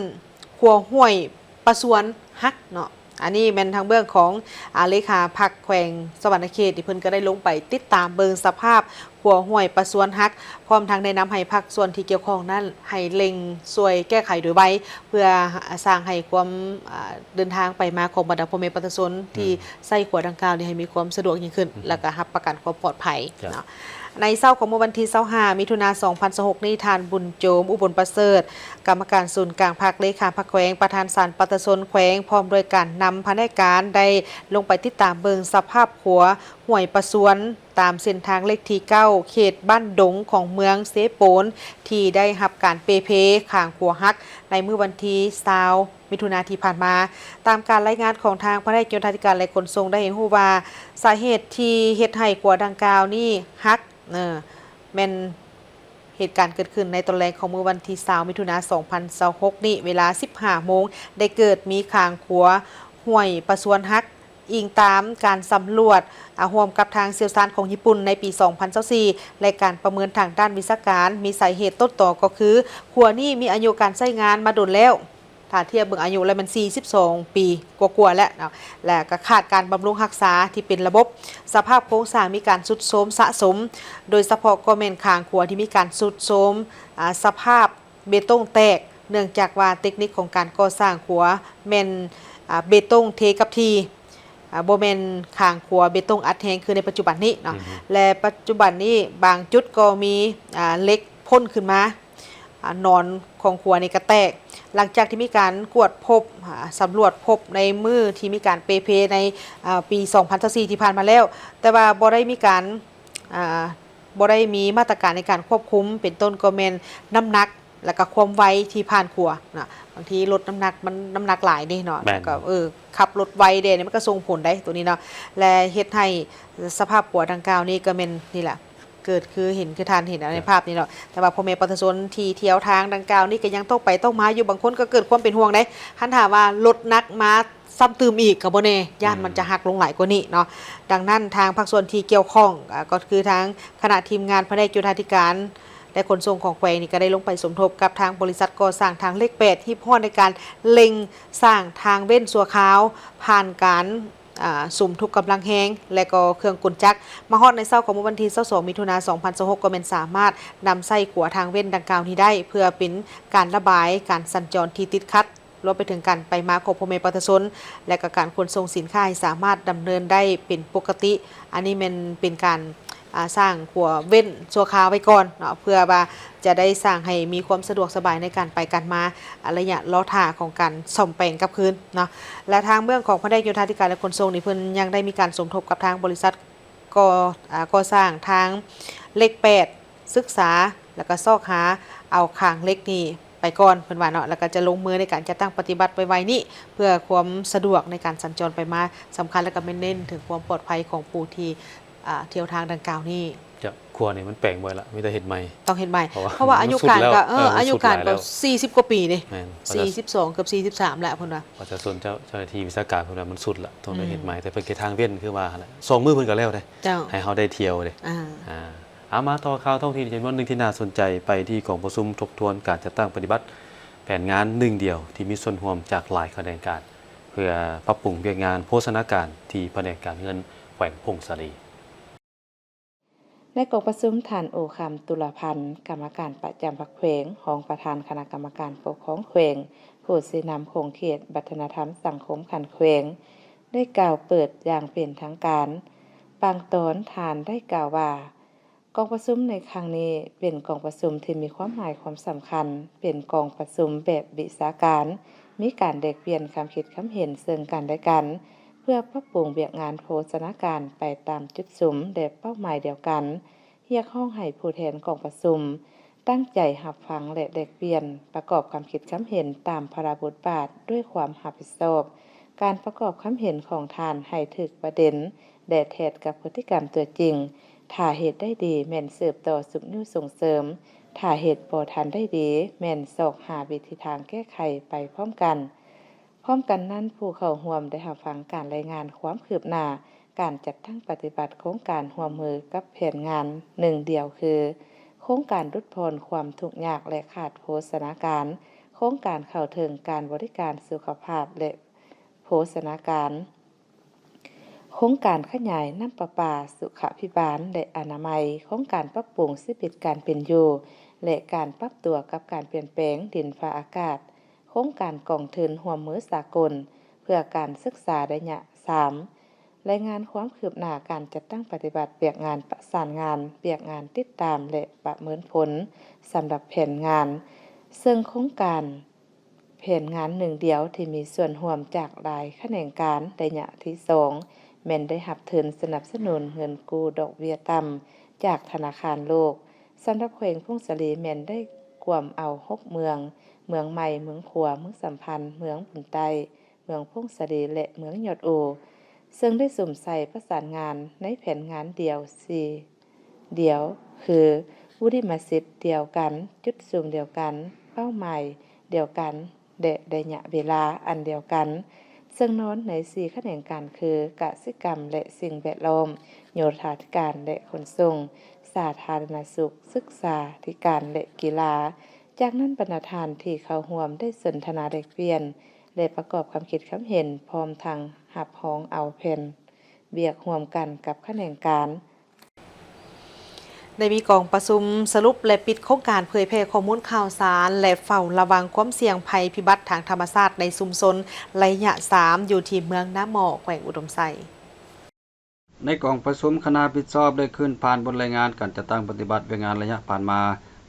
ຂົວຫ້ວຍປະຊວນຫັກເນາະ ອັນນີ້ແມ່ນທາງເບື້ອງຂອງ ອາ ເລຂາພັກແຂວງສະຫວັນນະເຂດ ທີ່ເພິ່ນກໍໄດ້ລົງໄປຕິດຕາມເບິ່ງສະພາບຂົວຫ້ວຍປະຊວນຫັກ ພ້ອມທັງແນະນຳໃຫ້ພາກສ່ວນທີ່ກ່ຽວຂ້ອງນັ້ນ ໃຫ້ເລັ່ງຊ່ວຍແກ້ໄຂໂດຍໄວ ເພື່ອ ອາ ສ້າງໃຫ້ຄວາມ ອາ ເດີນທາງໄປມາຂອງບັນດາພໍ່ແມ່ປະຊາຊົນ ອືມ ທີ່ໃຊ້ຂົວດັ່ງກ່າວນີ້ໃຫ້ມີຄວາມສະດວກຍິ່ງຂຶ້ນ ອືມ ແລ້ວກໍຮັບປະກັນຄວາມປອດໄພ ເຈົ້າ ເນາະ ໃນເຊົ້າຂອງມື້ວັນທີຊາວຫ້າ ມິຖຸນາ ສອງພັນຊາວຫົກນີ້ ທ່ານ ບຸນໂຈມ ອຸບົນປະເສີດ ກຳມະການສູນກາງພັກ ເລຂາພັກແຂວງ ປະທານສານປະຊາຊົນແຂວງ ພ້ອມດ້ວຍການນຳພະແນກການ ໄດ້ລົງໄປຕິດຕາມເບິ່ງສະພາບຂົວຫ້ວຍປະຊວນ ຕາມເສັ້ນທາງເລກທີເກົ້າ ເຂດບ້ານດົງ ຂອງເມືອງເຊໂປນ ທີ່ໄດ້ຮັບການເປ່ເພ ຄາງຂົວຫັກ ໃນມື້ວັນທີຊາວ ມິຖຸນາທີ່ຜ່ານມາ. ຕາມການລາຍງານຂອງທາງພະແນກໂຍທາທິການ ແລະ ຂົນສົ່ງ ໄດ້ໃຫ້ຮູ້ວ່າ ສາເຫດທີ່ເຮັດໃຫ້ຂົວດັ່ງກ່າວນີ້ຫັກ ເອີ ແມ່ນເຫດການເກີດຂຶ້ນໃນຕອນແລງຂອງມື້ວັນທີຊາວ ມິຖຸນາ ສອງພັນຊາວຫົກນີ້ ເວລາສິບຫ້າໂມງ ໄດ້ເກີດມີຄາງຂົວຫ້ວຍປະຊວນຫັກ. ອີງຕາມການສຳຫຼວດ ອາ ຮ່ວມກັບທາງຊ່ຽວຊານຂອງຍີ່ປຸ່ນໃນປີສອງພັນຊາວສີ່ ແລະ ການປະເມີນທາງດ້ານວິຊາການ ມີສາເຫດຕົ້ນຕໍກໍຄື ຂົວນີ້ມີອາຍຸການໃຊ້ງານມາດົນແລ້ວ ຖ້າທຽບເບິ່ງອາຍຸແລ້ວແມ່ນສີ່ສິບສອງປີກວ່າໆແລ້ວເນາະ ແລະ ກໍຂາດການບຳລຸງຮັກສາທີ່ເປັນລະບົບ, ສະພາບໂຄງສ້າງມີການຊຸດໂຊມສະສົມ, ໂດຍສະເພາະກໍແມ່ນຄາງຂົວທີ່ມີການຊຸດໂຊມ, ອາ, ສະພາບເບຕົງແຕກ, ເນື່ອງຈາກວ່າເຕັກນິກຂອງການກໍ່ສ້າງຂົວແມ່ນ, ອາ, ເບຕົງເທກັບທີ່, ອາ, ບໍ່ແມ່ນຄາງຂົວເບຕົງອັດແຮງຄືໃນປັດຈຸບັນນີ້ເນາະ ແລະ ປັດຈຸບັນນີ້ບາງຈຸດກໍມີ, ອາ, ເຫຼັກພົ້ນຂຶ້ນມາ. ອາ ໜອນຂອງຂົວນີ້ກະແຕກ ຫຼັງຈາກທີ່ມີການກວດພົບ, ອາ ສຳຫຼວດພົບໃນມື້ທີ່ມີການເປ່ເພໃນ, ອາ ປີສອງພັນຊາວສີ່ທີ່ຜ່ານມາແລ້ວ, ແຕ່ວ່າບໍ່ໄດ້ມີການ, ອາ ບໍ່ໄດ້ມີມາດຕະການໃນການຄວບຄຸມ, ເປັນຕົ້ນກໍແມ່ນນ້ຳໜັກ ແລ້ວກະຄວາມໄວທີ່ຜ່ານຂົວນະ, ບາງທີລົດນ້ຳໜັກມັນນ້ຳໜັກຫຼາຍເດ້ເນາະ, ແມ່ນ ແລ້ວກະ ເອີ ຂັບລົດໄວແດ່ນີ້ ມັນກະສົ່ງຜົນໄດ໋ໂຕນີ້ເນາະ ແລະ ເຮັດໃຫ້ສະພາບຂົວດັ່ງກ່າວນີ້ກະແມ່ນນີ້ແຫຼະ ເກີດຄືເຫັນ ຄືທ່ານເຫັນໃນພາບນີ້ເນາະ, ແຕ່ວ່າພໍ່ແມ່ປະຊາຊົນທີ່ທ່ຽວທາງດັ່ງກ່າວນີ້ກໍຍັງຕ້ອງໄປຕ້ອງມາຢູ່, ບາງຄົນກໍເກີດຄວາມເປັນຫ່ວງເດ້, ຄັນຖ້າວ່າລົດໜັກມາຊ້ຳຕື່ມອີກກໍບໍ່ແນ່, ຢ້ານມັນຈະຫັກລົງຫຼາຍກວ່ານີ້ເນາະ. ດັ່ງນັ້ນທາງພາກສ່ວນທີ່ກ່ຽວຂ້ອງ, ອາ, ກໍຄືທາງຄະນະທີມງານພະແນກໂຍທາທິການ ແລະ ຂົນສົ່ງຂອງແຂວງນີ້ກໍໄດ້ລົງໄປສົມທົບກັບທາງບໍລິສັດກໍ່ສ້າງທາງເລກແປດ ຮີບຮ້ອນໃນການເລັ່ງສ້າງທາງເວັ້ນຊົ່ວຄາວ ຜ່ານການ ອາ ສຸມທຸກກຳລັງແຮງ ແລະ ກໍເຄື່ອງກົນຈັກ. ມາຮອດໃນເຊົ້າຂອງມື້ວັນທີຊາວສອງ ມິຖຸນາ ສອງພັນຊາວຫົກ ກໍແມ່ນສາມາດນຳໃຊ້ຂົວທາງເວັ້ນດັ່ງກ່າວນີ້ໄດ້ ເພື່ອເປັນການລະບາຍການສັນຈອນທີ່ຕິດຂັດ, ລວມໄປເຖິງການໄປມາຂອງພໍ່ແມ່ປະຊາຊົນ ແລະ ກໍການຂົນສົ່ງສິນຄ້າໃຫ້ສາມາດດຳເນີນໄດ້ເປັນປົກກະຕິ. ອັນນີ້ແມ່ນເປັນການ ອາ ສ້າງຂົວເວັ້ນຊົ່ວຄາວໄວ້ກ່ອນເນາະ ເພື່ອວ່າຈະໄດ້ສ້າງໃຫ້ມີຄວາມສະດວກສະບາຍໃນການໄປການມາ ອາ ໄລຍະລໍຖ້າຂອງການສ້ອມແປງກັບຄືນເນາະ. ແລະ ທາງເບື້ອງຂອງພະແນກໂຍທາທິການ ແລະ ຂົນສົ່ງນີ້ ເພິ່ນຍັງໄດ້ມີການສົມທົບກັບທາງບໍລິສັດ ກໍ່ ອາ ກໍ່ສ້າງທາງເລກແປດ ສຶກສາ ແລ້ວກໍຊອກຫາເອົາຄາງເຫຼັກນີ້ໄປກ່ອນ ເພິ່ນວ່າເນາະ ແລ້ວກໍຈະລົງມືໃນການຈັດຕັ້ງປະຕິບັດໄວໆນີ້ ເພື່ອຄວາມສະດວກໃນການສັນຈອນໄປມາ ສຳຄັນແລ້ວກໍແມ່ນເນັ້ນເຖິງຄວາມປອດໄພຂອງຜູ້ທີ່ ອາ ທ່ຽວທາງດັ່ງກ່າວນີ້. ຈະ ຂົວນີ້ມັນແປງບໍ່ໄດ້ລະ ມີແຕ່ເຮັດໃໝ່ ຕ້ອງເຮັດໃໝ່ ເພາະວ່າ ເພາະວ່າອາຍຸການກໍ ເອີ ອາຍຸການກໍສີ່ສິບກວ່າປີນີ້ ແມ່ນ ສີ່ສິບສອງ ເກືອບສີ່ສິບສາມແລ້ວ ເພິ່ນວ່າ. ປະຊາຊົນ ເຈົ້າ ເຈົ້າໜ້າທີ່ວິຊາການເພິ່ນວ່າມັນສຸດລະ ຕ້ອງໄດ້ເຮັດໃໝ່ ອືມ ແຕ່ເພິ່ນເຮັດທາງເວັ້ນຄືວ່າຫັ້ນແຫຼະ ສອງມື້ເພິ່ນກໍແລ້ວເດ້ ເຈົ້າ ໃຫ້ເຮົາໄດ້ທ່ຽວເດ້ ອ່າ ອ່າ ເອົາ ມາຕໍ່ຂ່າວທ້ອງຖິ່ນຈຳນວນໜຶ່ງທີ່ໜ້າສົນໃຈ ໄປທີ່ກອງປະຊຸມທົບທວນການຈັດຕັ້ງປະຕິບັດແຜນງານໜຶ່ງດຽວ ທີ່ມີສ່ວນຮ່ວມຈາກຫຼາຍຂະແໜງການ ເພື່ອປັບປຸງວຽກງານໂພຊະນາການທີ່ພະແນກການເງິນແຂວງຜົ້ງສາລີ. ໃນກອງປະຊຸມ ທ່ານ ໂອຄຳ ຕຸລາພັນ ກຳມະການປະຈຳພັກແຂວງ, ຮອງປະທານຄະນະກຳມະການປົກຄອງແຂວງ, ຜູ້ຊີ້ນຳຂົງເຂດວັດທະນະທຳສັງຄົມຂັ້ນແຂວງ ໄດ້ກ່າວເປີດຢ່າງເປັນທາງການ. ບາງຕອນທ່ານໄດ້ກ່າວວ່າ ກອງປະຊຸມໃນຄັ້ງນີ້ເປັນກອງປະຊຸມທີ່ມີຄວາມໝາຍຄວາມສຳຄັນ, ເປັນກອງປະຊຸມແບບວິຊາການ, ມີການແລກປ່ຽນຄຳຄິດຄຳເຫັນເຊິ່ງກັນແລະກັນ ເພື່ອປັບປຸງວຽກງານໂພຊະນາການໄປຕາມຈຸດສຸມ ແລະ ເປົ້າໝາຍດຽວກັນ, ຮຽກຮ້ອງໃຫ້ຜູ້ແທນກອງປະຊຸມຕັ້ງໃຈຮັບຟັງ ແລະ ແລກປ່ຽນປະກອບຄຳຄິດຄຳເຫັນຕາມພາລະບົດບາດດ້ວຍຄວາມຮັບຜິດຊອບ. ການປະກອບຄຳເຫັນຂອງທ່ານໃຫ້ຖືກປະເດັນ ແລະ ແທດກັບພຶດຕິກຳຕົວຈິງ. ຖ້າເຮັດໄດ້ດີແມ່ນສືບຕໍ່ຊຸກຍູ້ສົ່ງເສີມ, ຖ້າເຮັດບໍ່ທັນໄດ້ດີແມ່ນຊອກຫາວິທີທາງແກ້ໄຂໄປພ້ອມກັນ. ພ້ອມກັນນັ້ນ, ຜູ້ເຂົ້າຮ່ວມໄດ້ຮັບຟັງການລາຍງານຄວາມຄືບໜ້າການຈັດຕັ້ງປະຕິບັດໂຄງການຮ່ວມມືກັບແຜນງານໜຶ່ງດຽວ ຄື ໂຄງການຫຼຸດຜ່ອນຄວາມທຸກຍາກ ແລະ ຂາດໂພຊະນາການ, ໂຄງການເຂົ້າເຖິງການບໍລິການສຸຂະພາບ ແລະ ໂພຊະນາການ, ໂຄງການຂະຫຍາຍນ້ຳປະປາ, ສຸຂະພິບານ ແລະ ອະນາໄມ, ໂຄງການປັບປຸງຊີວິດການເປັນຢູ່ ແລະ ການປັບຕົວກັບການປ່ຽນແປງດິນຟ້າອາກາດ, ໂຄງການກອງທຶນຮ່ວມມືສາກົນເພື່ອການສຶກສາໄລຍະສາມ, ລາຍງານຄວາມຄືບໜ້າການຈັດຕັ້ງປະຕິບັດວຽກງານປະສານງານ, ວຽກງານຕິດຕາມ ແລະ ປະເມີນຜົນສຳລັບແຜນງານ, ເຊິ່ງໂຄງການ ແຜນງານໜຶ່ງດຽວທີ່ມີສ່ວນຮ່ວມຈາກຫຼາຍຂະແໜງການໄລຍະທີສອງ ແມ່ນໄດ້ຮັບທຶນສະໜັບສະໜູນເງິນກູ້ດອກເບ້ຍຕ່ຳຈາກທະນາຄານໂລກ. ສຳລັບແຂວງຜົ້ງສາລີແມ່ນໄດ້ກວມເອົາຫົກເມືອງ, ເມືອງໃໝ່, ເມືອງຂວາ, ເມືອງສຳພັນ, ເມືອງບຸນໃຕ້, ເມືອງຜົ້ງສາລີ ແລະ ເມືອງຍອດອູ, ເຊິ່ງໄດ້ສຸມໃສ່ປະສານງານໃນແຜນງານດຽວສີ່ ດຽວ ຄື ວຸລິມະສິດດຽວກັນ, ຈຸດສຸມດຽວກັນ, ເປົ້າໝາຍດຽວກັນ ແລະ ໄລຍະເວລາອັນດຽວກັນ, ເຊິ່ງນອນໃນສີ່ຂະແໜງການຄື ກະສິກຳ ແລະ ສິ່ງແວດລ້ອມ, ໂຍທາທິການ ແລະ ຂົນສົ່ງ, ສາທາລະນະສຸກ, ສຶກສາທິການ ແລະ ກິລາ. ຈາກນັ້ນ ບັນດາທ່ານທີ່ເຂົ້າຮ່ວມໄດ້ສົນທະນາແລກປ່ຽນ ແລະ ປະກອບຄຳຄິດຄຳເຫັນ ພ້ອມທັງຮັບຮອງເອົາແຜນວຽກຮ່ວມກັນກັບຂະແໜງການ. ໄດ້ມີກອງປະຊຸມສະຫຼຸບ ແລະ ປິດໂຄງການເຜີຍແຜ່ຂໍ້ມູນຂ່າວສານ ແລະ ເຝົ້າລະວັງຄວາມສ່ຽງໄພພິບັດທາງທຳມະຊາດໃນຊຸມຊົນໄລຍະສາມ ຢູ່ທີ່ເມືອງນາໝໍ້ ແຂວງອຸດົມໄຊ. ໃນກອງປະຊຸມ, ຄະນະຮັບຜິດຊອບໄດ້ຄືນຜ່ານບົດລາຍງານການຈັດຕັ້ງປະຕິບັດວຽກງານໄລຍະຜ່ານມາ,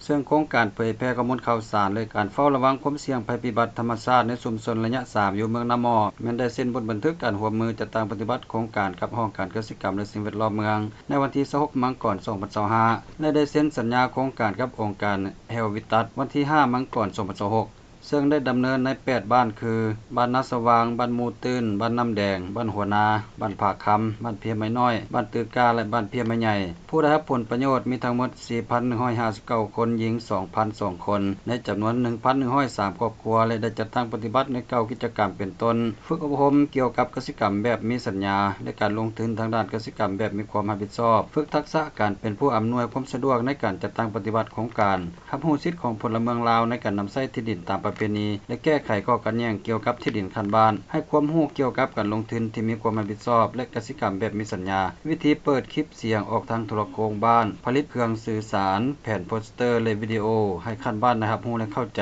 ເຊິ່ງໂຄງການເຜີຍແຜ່ຂໍ້ມູນຂ່າວສານ ແລະ ການເຝົ້າລະວັງຄວາມສ່ຽງໄພພິບັດທຳມະຊາດໃນຊຸມຊົນໄລຍະສາມ ຢູ່ເມືອງນາໝໍ້ ແມ່ນໄດ້ເຊັນບົດບັນທຶກການຮ່ວມມືຈັດຕັ້ງປະຕິບັດໂຄງການກັບຫ້ອງການກະສິກຳ ແລະ ສິ່ງແວດລ້ອມເມືອງ ໃນວັນທີຊາວຫົກ ມັງກອນ ສອງພັນຊາວຫ້າ ແລະ ໄດ້ເຊັນສັນຍາໂຄງການກັບອົງການ Helvetas ວັນທີຫ້າ ມັງກອນ ສອງພັນຊາວຫົກ ເຊິ່ງໄດ້ດຳເນີນໃນແປດບ້ານຄື ບ້ານນາສະຫວ່າງ, ບ້ານໝູ່ຕື່ນ, ບ້ານນ້ຳແດງ, ບ້ານຫົວນາ, ບ້ານຜາຄຳ, ບ້ານເພຍໄມ້ນ້ອຍ, ບ້ານຕື້ກ້າ ແລະ ບ້ານເພຍໄມ້ໃຫຍ່. ຜູ້ໄດ້ຮັບຜົນປະໂຫຍດມີທັງໝົດ ສີ່ພັນໜຶ່ງຮ້ອຍຫ້າສິບເກົ້າຄົນ, ຍິງ ສອງພັນສອງຄົນ, ໃນຈຳນວນ ໜຶ່ງພັນໜຶ່ງຮ້ອຍສາມຄອບຄົວ ແລະ ໄດ້ຈັດຕັ້ງປະຕິບັດໃນເກົ້າກິດຈະກຳ ເປັນຕົ້ນ ຝຶກອົບຮົມກ່ຽວກັບກະສິກຳແບບມີສັນຍາ ແລະ ການລົງທຶນທາງດ້ານກະສິກຳແບບມີຄວາມຮັບຜິດຊອບ, ຝຶກທັກສະການເປັນຜູ້ອຳນວຍຄວາມສະດວກໃນການຈັດຕັ້ງປະຕິບັດໂຄງການ, ຮັບຮູ້ສິດຂອງພົນລະເມືອງລາວໃນການນຳໃຊ້ທີ່ດິນຕາມປະເພນີ ແລະ ແກ້ໄຂຂໍ້ຂັດແຍ່ງກ່ຽວກັບທີ່ດິນຂັ້ນບ້ານ, ໃຫ້ຄວາມຮູ້ກ່ຽວກັບການລົງທຶນທີ່ມີຄວາມຮັບຜິດຊອບ ແລະ ກະສິກຳແບບມີສັນຍາ, ວິທີເປີດຄລິບສຽງອອກທາງໂທລະໂຄ່ງບ້ານ, ຜະລິດເຄື່ອງສື່ສານ, ແຜ່ນໂປສເຕີ ແລະ ວິດີໂອ ໃຫ້ຂັ້ນບ້ານໄດ້ຮັບຮູ້ ແລະ ເຂົ້າໃຈ.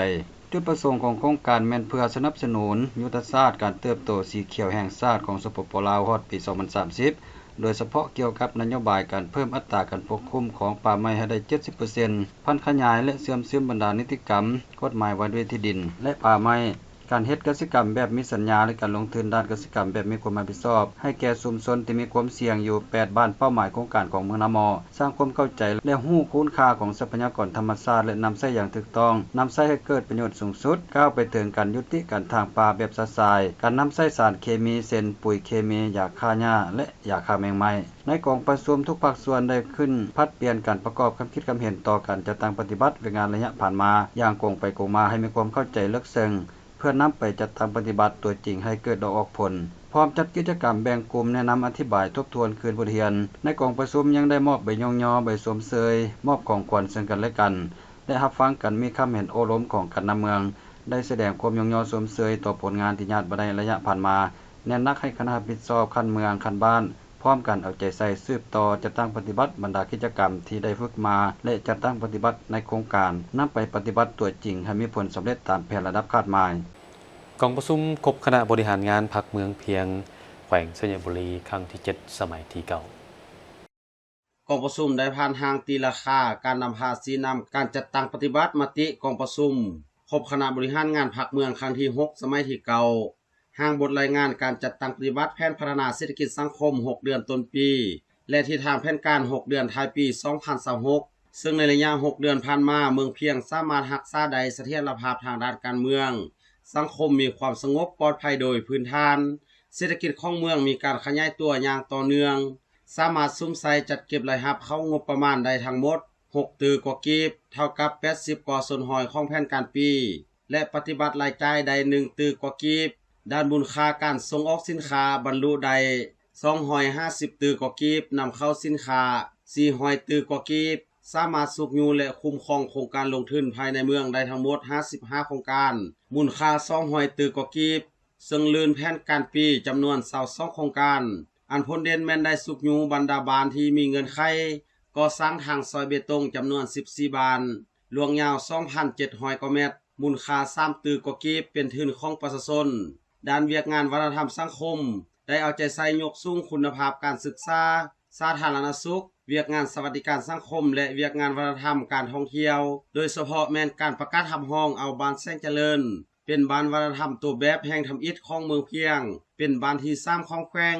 ຈຸດປະສົງຂອງໂຄງການແມ່ນເພື່ອສະໜັບສະໜູນຍຸດທະສາດການເຕີບໂຕສີຂຽວແຫ່ງຊາດຂອງ ສປປ ລາວ ຮອດປີສອງພັນສາມສິບ ໂດຍສະເພາະກ່ຽວກັບນະໂຍບາຍການເພີ່ມອັດຕາການປົກຄຸມຂອງປ່າໄມ້ໃຫ້ໄດ້ເຈັດສິບເປີເຊັນ, ຜັນຂະຫຍາຍ ແລະ ເຊື່ອມຊຶມບັນດານິຕິກຳ, ກົດໝາຍວ່າດ້ວຍທີ່ດິນ ແລະ ປ່າໄມ້, ການເຮັດກະສິກຳແບບມີສັນຍາ ແລະ ການລົງທຶນດ້ານກະສິກຳແບບມີຄວາມຮັບຜິດຊອບ ໃຫ້ແກ່ຊຸມຊົນທີ່ມີຄວາມສ່ຽງຢູ່ແປດບ້ານເປົ້າໝາຍໂຄງການຂອງເມືອງນາໝໍ້, ສ້າງຄວາມເຂົ້າໃຈ ແລະ ຮູ້ຄຸນຄ່າຂອງຊັບພະຍາກອນທຳມະຊາດ ແລະ ນຳໃຊ້ຢ່າງຖືກຕ້ອງ, ນຳໃຊ້ໃຫ້ເກີດປະໂຫຍດສູງສຸດ, ກ້າວໄປເຖິງການຍຸຕິການຖາງປ່າແບບຊະຊາຍ, ການນຳໃຊ້ສານເຄມີ ເຊັ່ນ ປຸຍເຄມີ, ຢາຂ້າຫຍ້າ ແລະ ຢາຂ້າແມງໄມ້. ໃນກອງປະຊຸມ, ທຸກພາກສ່ວນໄດ້ຂຶ້ນຜັດປ່ຽນການປະກອບຄຳຄິດຄຳເຫັນຕໍ່ການຈັດຕັ້ງປະຕິບັດວຽກງານໄລຍະຜ່ານມາຢ່າງກົງໄປກົງມາ ໃຫ້ມີຄວາມເຂົ້າໃຈເລິກເຊິ່ງ ເພື່ອນຳໄປຈັດຕັ້ງປະຕິບັດຕົວຈິງໃຫ້ເກີດດອກອອກຜົນ, ພ້ອມຈັດກິດຈະກຳແບ່ງກຸ່ມແນະນຳອະທິບາຍທົບທວນຄືນບົດຮຽນ. ໃນກອງປະຊຸມຍັງໄດ້ມອບໃບຍ້ອງຍໍ, ໃບຊົມເຊີຍ, ມອບຂອງຂວັນເຊິ່ງກັນແລະກັນ ແລະ ຮັບຟັງການມີຄຳເຫັນໂອ້ລົມຂອງການນຳເມືອງ, ໄດ້ສະແດງຄວາມຍ້ອງຍໍຊົມເຊີຍຕໍ່ຜົນງານທີ່ຍາດມາໄດ້ໄລຍະຜ່ານມາ, ເນັ້ນໜັກໃຫ້ຄະນະຮັບຜິດຊອບຂັ້ນເມືອງ, ຂັ້ນບ້ານ ພ້ອມກັນເອົາໃຈໃສ່ສືບຕໍ່ຈັດຕັ້ງປະຕິບັດບັນດາກິດຈະກຳທີ່ໄດ້ຝຶກມາ ແລະ ຈັດຕັ້ງປະຕິບັດໃນໂຄງການ, ນຳໄປປະຕິບັດຕົວຈິງໃຫ້ມີຜົນສຳເລັດຕາມແຜນລະດັບຄາດໝາຍ. ກອງປະຊຸມຄົບຄະນະບໍລິຫານງານພັກເມືອງພຽງ ແຂວງໄຊຍະບູລີ ຄັ້ງທີເຈັດ ສະໄໝທີເກົ້າ. ກອງປະຊຸມໄດ້ຜ່ານຮ່າງຕີລາຄາການນຳພາຊີ້ນຳການຈັດຕັ້ງປະຕິບັດມະຕິກອງປະຊຸມຄົບຄະນະບໍລິຫານງານພັກເມືອງຄັ້ງທີຫົກ ສະໄໝທີເກົ້າ, ຮ່າງບົດລາຍງານການຈັດຕັ້ງປະຕິບັດແຜນພັດທະນາເສດຖະກິດສັງຄົມຫົກເດືອນຕົ້ນປີ ແລະ ທິດທາງແຜນການຫົກເດືອນທ້າຍປີສອງພັນຊາວຫົກ ເຊິ່ງໃນໄລຍະຫົກເດືອນຜ່ານມາ ເມືອງພຽງສາມາດຮັກສາໄດ້ສະຖຽນລະພາບທາງດ້ານການເມືອງ, ສັງຄົມມີຄວາມສະຫງົບປອດໄພໂດຍພື້ນຖານ, ເສດຖະກິດຂອງເມືອງມີການຂະຫຍາຍຕົວຢ່າງຕໍ່ເນື່ອງ, ສາມາດສຸມໃສ່ຈັດເກັບລາຍຮັບເຂົ້າງົບປະມານໄດ້ທັງໝົດຫົກຕື້ກວ່າກີບ, ເທົ່າກັບແປດສິບກວ່າສ່ວນຮ້ອຍຂອງແຜນການປີ ແລະ ປະຕິບັດລາຍຈ່າຍໄດ້ໜຶ່ງຕື້ກວ່າກີບ. ດ້ານມູນຄ່າການສົ່ງອອກສິນຄ້າບັນລຸໄດ້ສອງຮ້ອຍຫ້າສິບຕື້ກວ່າກີບ, ນຳເຂົ້າສິນຄ້າສີ່ຮ້ອຍຕື້ກວ່າກີບ, ສາມາດຊຸກຍູ້ ແລະ ຄຸ້ມຄອງໂຄງການລົງທຶນພາຍໃນເມືອງໄດ້ທັງໝົດຫ້າສິບຫ້າໂຄງການ, ມູນຄ່າສອງຮ້ອຍຕື້ກວ່າກີບ, ເຊິ່ງລື່ນແຜນການປີຈຳນວນຊາວສອງໂຄງການ, ອັນພົ້ນເດັ່ນແມ່ນໄດ້ຊຸກຍູ້ບັນດາບ້ານທີ່ມີເງື່ອນໄຂກໍ່ສ້າງທາງຊອຍເບຕົງຈຳນວນສິບສີ່ບ້ານ, ລວງຍາວສອງພັນເຈັດຮ້ອຍກວ່າແມັດ, ມູນຄ່າສາມຕື້ກວ່າກີບເປັນທຶນຂອງປະຊາຊົນ. ດ້ານວຽກງານວັດທະນະທຳສັງຄົມ ໄດ້ເອົາໃຈໃສ່ຍົກສູງຄຸນນະພາບການສຶກສາ, ສາທາລະນະສຸກ, ວຽກງານສະຫວັດດີການສັງຄົມ ແລະ ວຽກງານວັດທະນະທຳການທ່ອງທ່ຽວ, ໂດຍສະເພາະແມ່ນການປະກາດຮັບຮອງເອົາບ້ານແສງຈະເລີນ ເປັນບ້ານວັດທະນະທຳຕົວແບບແຫ່ງທຳອິດຂອງເມືອງພຽງ, ເປັນບ້ານທີສາມຂອງແຂວງ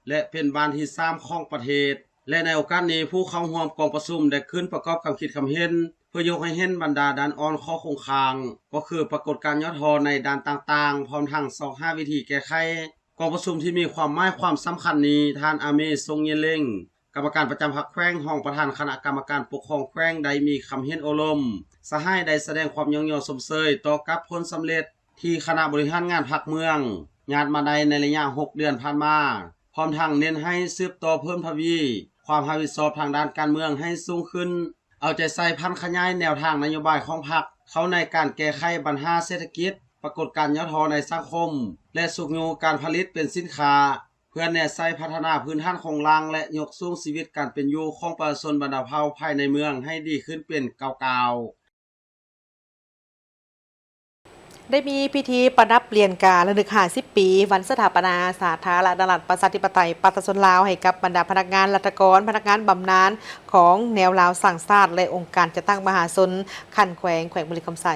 ແລະ ເປັນບ້ານທີສາມຂອງປະເທດ. ແລະ ໃນໂອກາດນີ້, ຜູ້ເຂົ້າຮ່ວມກອງປະຊຸມໄດ້ຂຶ້ນປະກອບຄຳຄິດຄຳເຫັນ ເພື່ອຍົກໃຫ້ເຫັນບັນດາດ້ານອ່ອນຂໍ້ຄົງຄ້າງ, ກໍຄືປາກົດການຫຍໍ້ທໍ້ໃນດ້ານຕ່າງໆ, ພ້ອມທັງຊອກຫາວິທີແກ້ໄຂ. ກອງປະຊຸມທີ່ມີຄວາມໝາຍຄວາມສຳຄັນນີ້, ທ່ານ ອາເມ ຊົງເຢເລັງ, ກຳມະການປະຈຳພັກແຂວງ, ຮອງປະທານຄະນະກຳມະການປົກຄອງແຂວງ ໄດ້ມີຄຳເຫັນໂອ້ລົມ. ສະຫາຍໄດ້ສະແດງຄວາມຍ້ອງຍໍຊົມເຊີຍຕໍ່ກັບຜົນສຳເລັດທີ່ຄະນະບໍລິຫານງານພັກເມືອງຍາດມາໄດ້ໃນໄລຍະຫົກເດືອນຜ່ານມາ, ພ້ອມທັງເນັ້ນໃຫ້ສືບຕໍ່ເພີ່ມທະວີຄວາມຮັບຜິດຊອບທາງດ້ານການເມືອງໃຫ້ສູງຂຶ້ນ, ເອົາໃຈໃສ່ຜັນຂະຫຍາຍແນວທາງນະໂຍບາຍຂອງພັກເຂົ້າໃນການແກ້ໄຂບັນຫາເສດຖະກິດ, ປາກົດການຫຍໍ້ທໍ້ໃນສັງຄົມ ແລະ ຊຸກຍູ້ການຜະລິດເປັນສິນຄ້າ ເພື່ອແນໃສ່ພັດທະນາພື້ນຖານໂຄງລ່າງ ແລະ ຍົກສູງຊີວິດການເປັນຢູ່ຂອງປະຊາຊົນບັນດາເຜົ່າພາຍໃນເມືອງໃຫ້ດີຂຶ້ນເປັນກ້າວໆ. ໄດ້ມີພິທີປະດັບຫຼຽນກາລະນຶກຫ້າສິບປີ ວັນສະຖາປະນາສາທາລະນະລັດ ປະຊາທິປະໄຕ ປະຊາຊົນລາວ ໃຫ້ກັບບັນດາພະນັກງານລັດຖະກອນ, ພະນັກງານບຳນານຂອງແນວລາວສ້າງຊາດ ແລະ ອົງການຈັດຕັ້ງມະຫາຊົນຂັ້ນແຂວງ ແຂວງບໍລິຄຳໄຊ.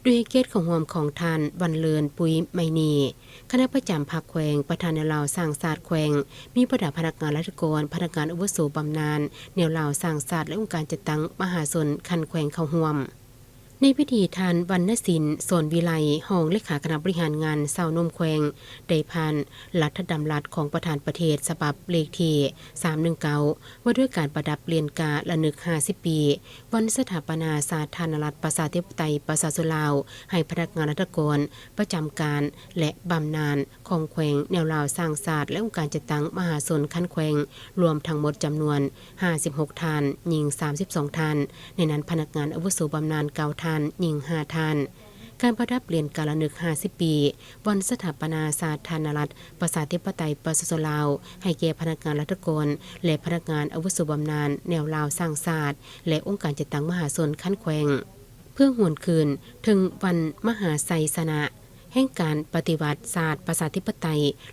ດ້ວຍກຽດເຂົ້າຮ່ວມຂອງທ່ານ ວັນເລີນ ປຸຍໄມນີ ຄະນະປະຈຳພັກແຂວງ, ປະທານແນວລາວສ້າງຊາດແຂວງ, ມີບັນດາພະນັກງານລັດຖະກອນ, ພະນັກງານອາວຸໂສບຳນານແນວລາວສ້າງຊາດ ແລະ ອົງການຈັດຕັ້ງມະຫາຊົນຂັ້ນແຂວງເຂົ້າຮ່ວມ. ໃນພິທີ, ທ່ານ ວັນນະສິນ ສອນວິໄລ ຮອງເລຂາຄະນະບໍລິຫານງານຊາວໜຸ່ມແຂວງ ໄດ້ຜ່ານລັດຖະດຳລັດຂອງປະທານປະເທດ ສະບັບເລກທີສາມໜຶ່ງເກົ້າ ວ່າດ້ວຍການປະດັບຫຼຽນກາລະນຶກຫ້າສິບປີ ວັນສະຖາປະນາສາທາລະນະລັດ ປະຊາທິປະໄຕ ປະຊາຊົນລາວ ໃຫ້ພະນັກງານລັດຖະກອນປະຈຳການ ແລະ ບຳນານຂອງແຂວງ, ແນວລາວສ້າງຊາດ ແລະ ອົງການຈັດຕັ້ງມະຫາຊົນຂັ້ນແຂວງ ລວມທັງໝົດຈຳນວນຫ້າສິບຫົກທ່ານ, ຍິງສາມສິບສອງທ່ານ, ໃນນັ້ນພະນັກງານອາວຸໂສບຳນານເກົ້າທ່ານ, ຍິງຫ້າທ່ານ. ການປະດັບຫຼຽນກາລະນຶກຫ້າສິບປີ ວັນສະຖາປະນາສາທາລະນະລັດ ປະຊາທິປະໄຕ ປະຊາຊົນລາວ ໃຫ້ແກ່ພະນັກງານລັດຖະກອນ ແລະ ພະນັກງານອາວຸໂສບຳນານແນວລາວສ້າງຊາດ ແລະ ອົງການຈັດຕັ້ງມະຫາຊົນຂັ້ນແຂວງ ເພື່ອຫວນຄືນເຖິງວັນມະຫາໄຊຊະນະ ແຫ່ງການປະຕິວັດຊາດປະຊາທິປະໄຕ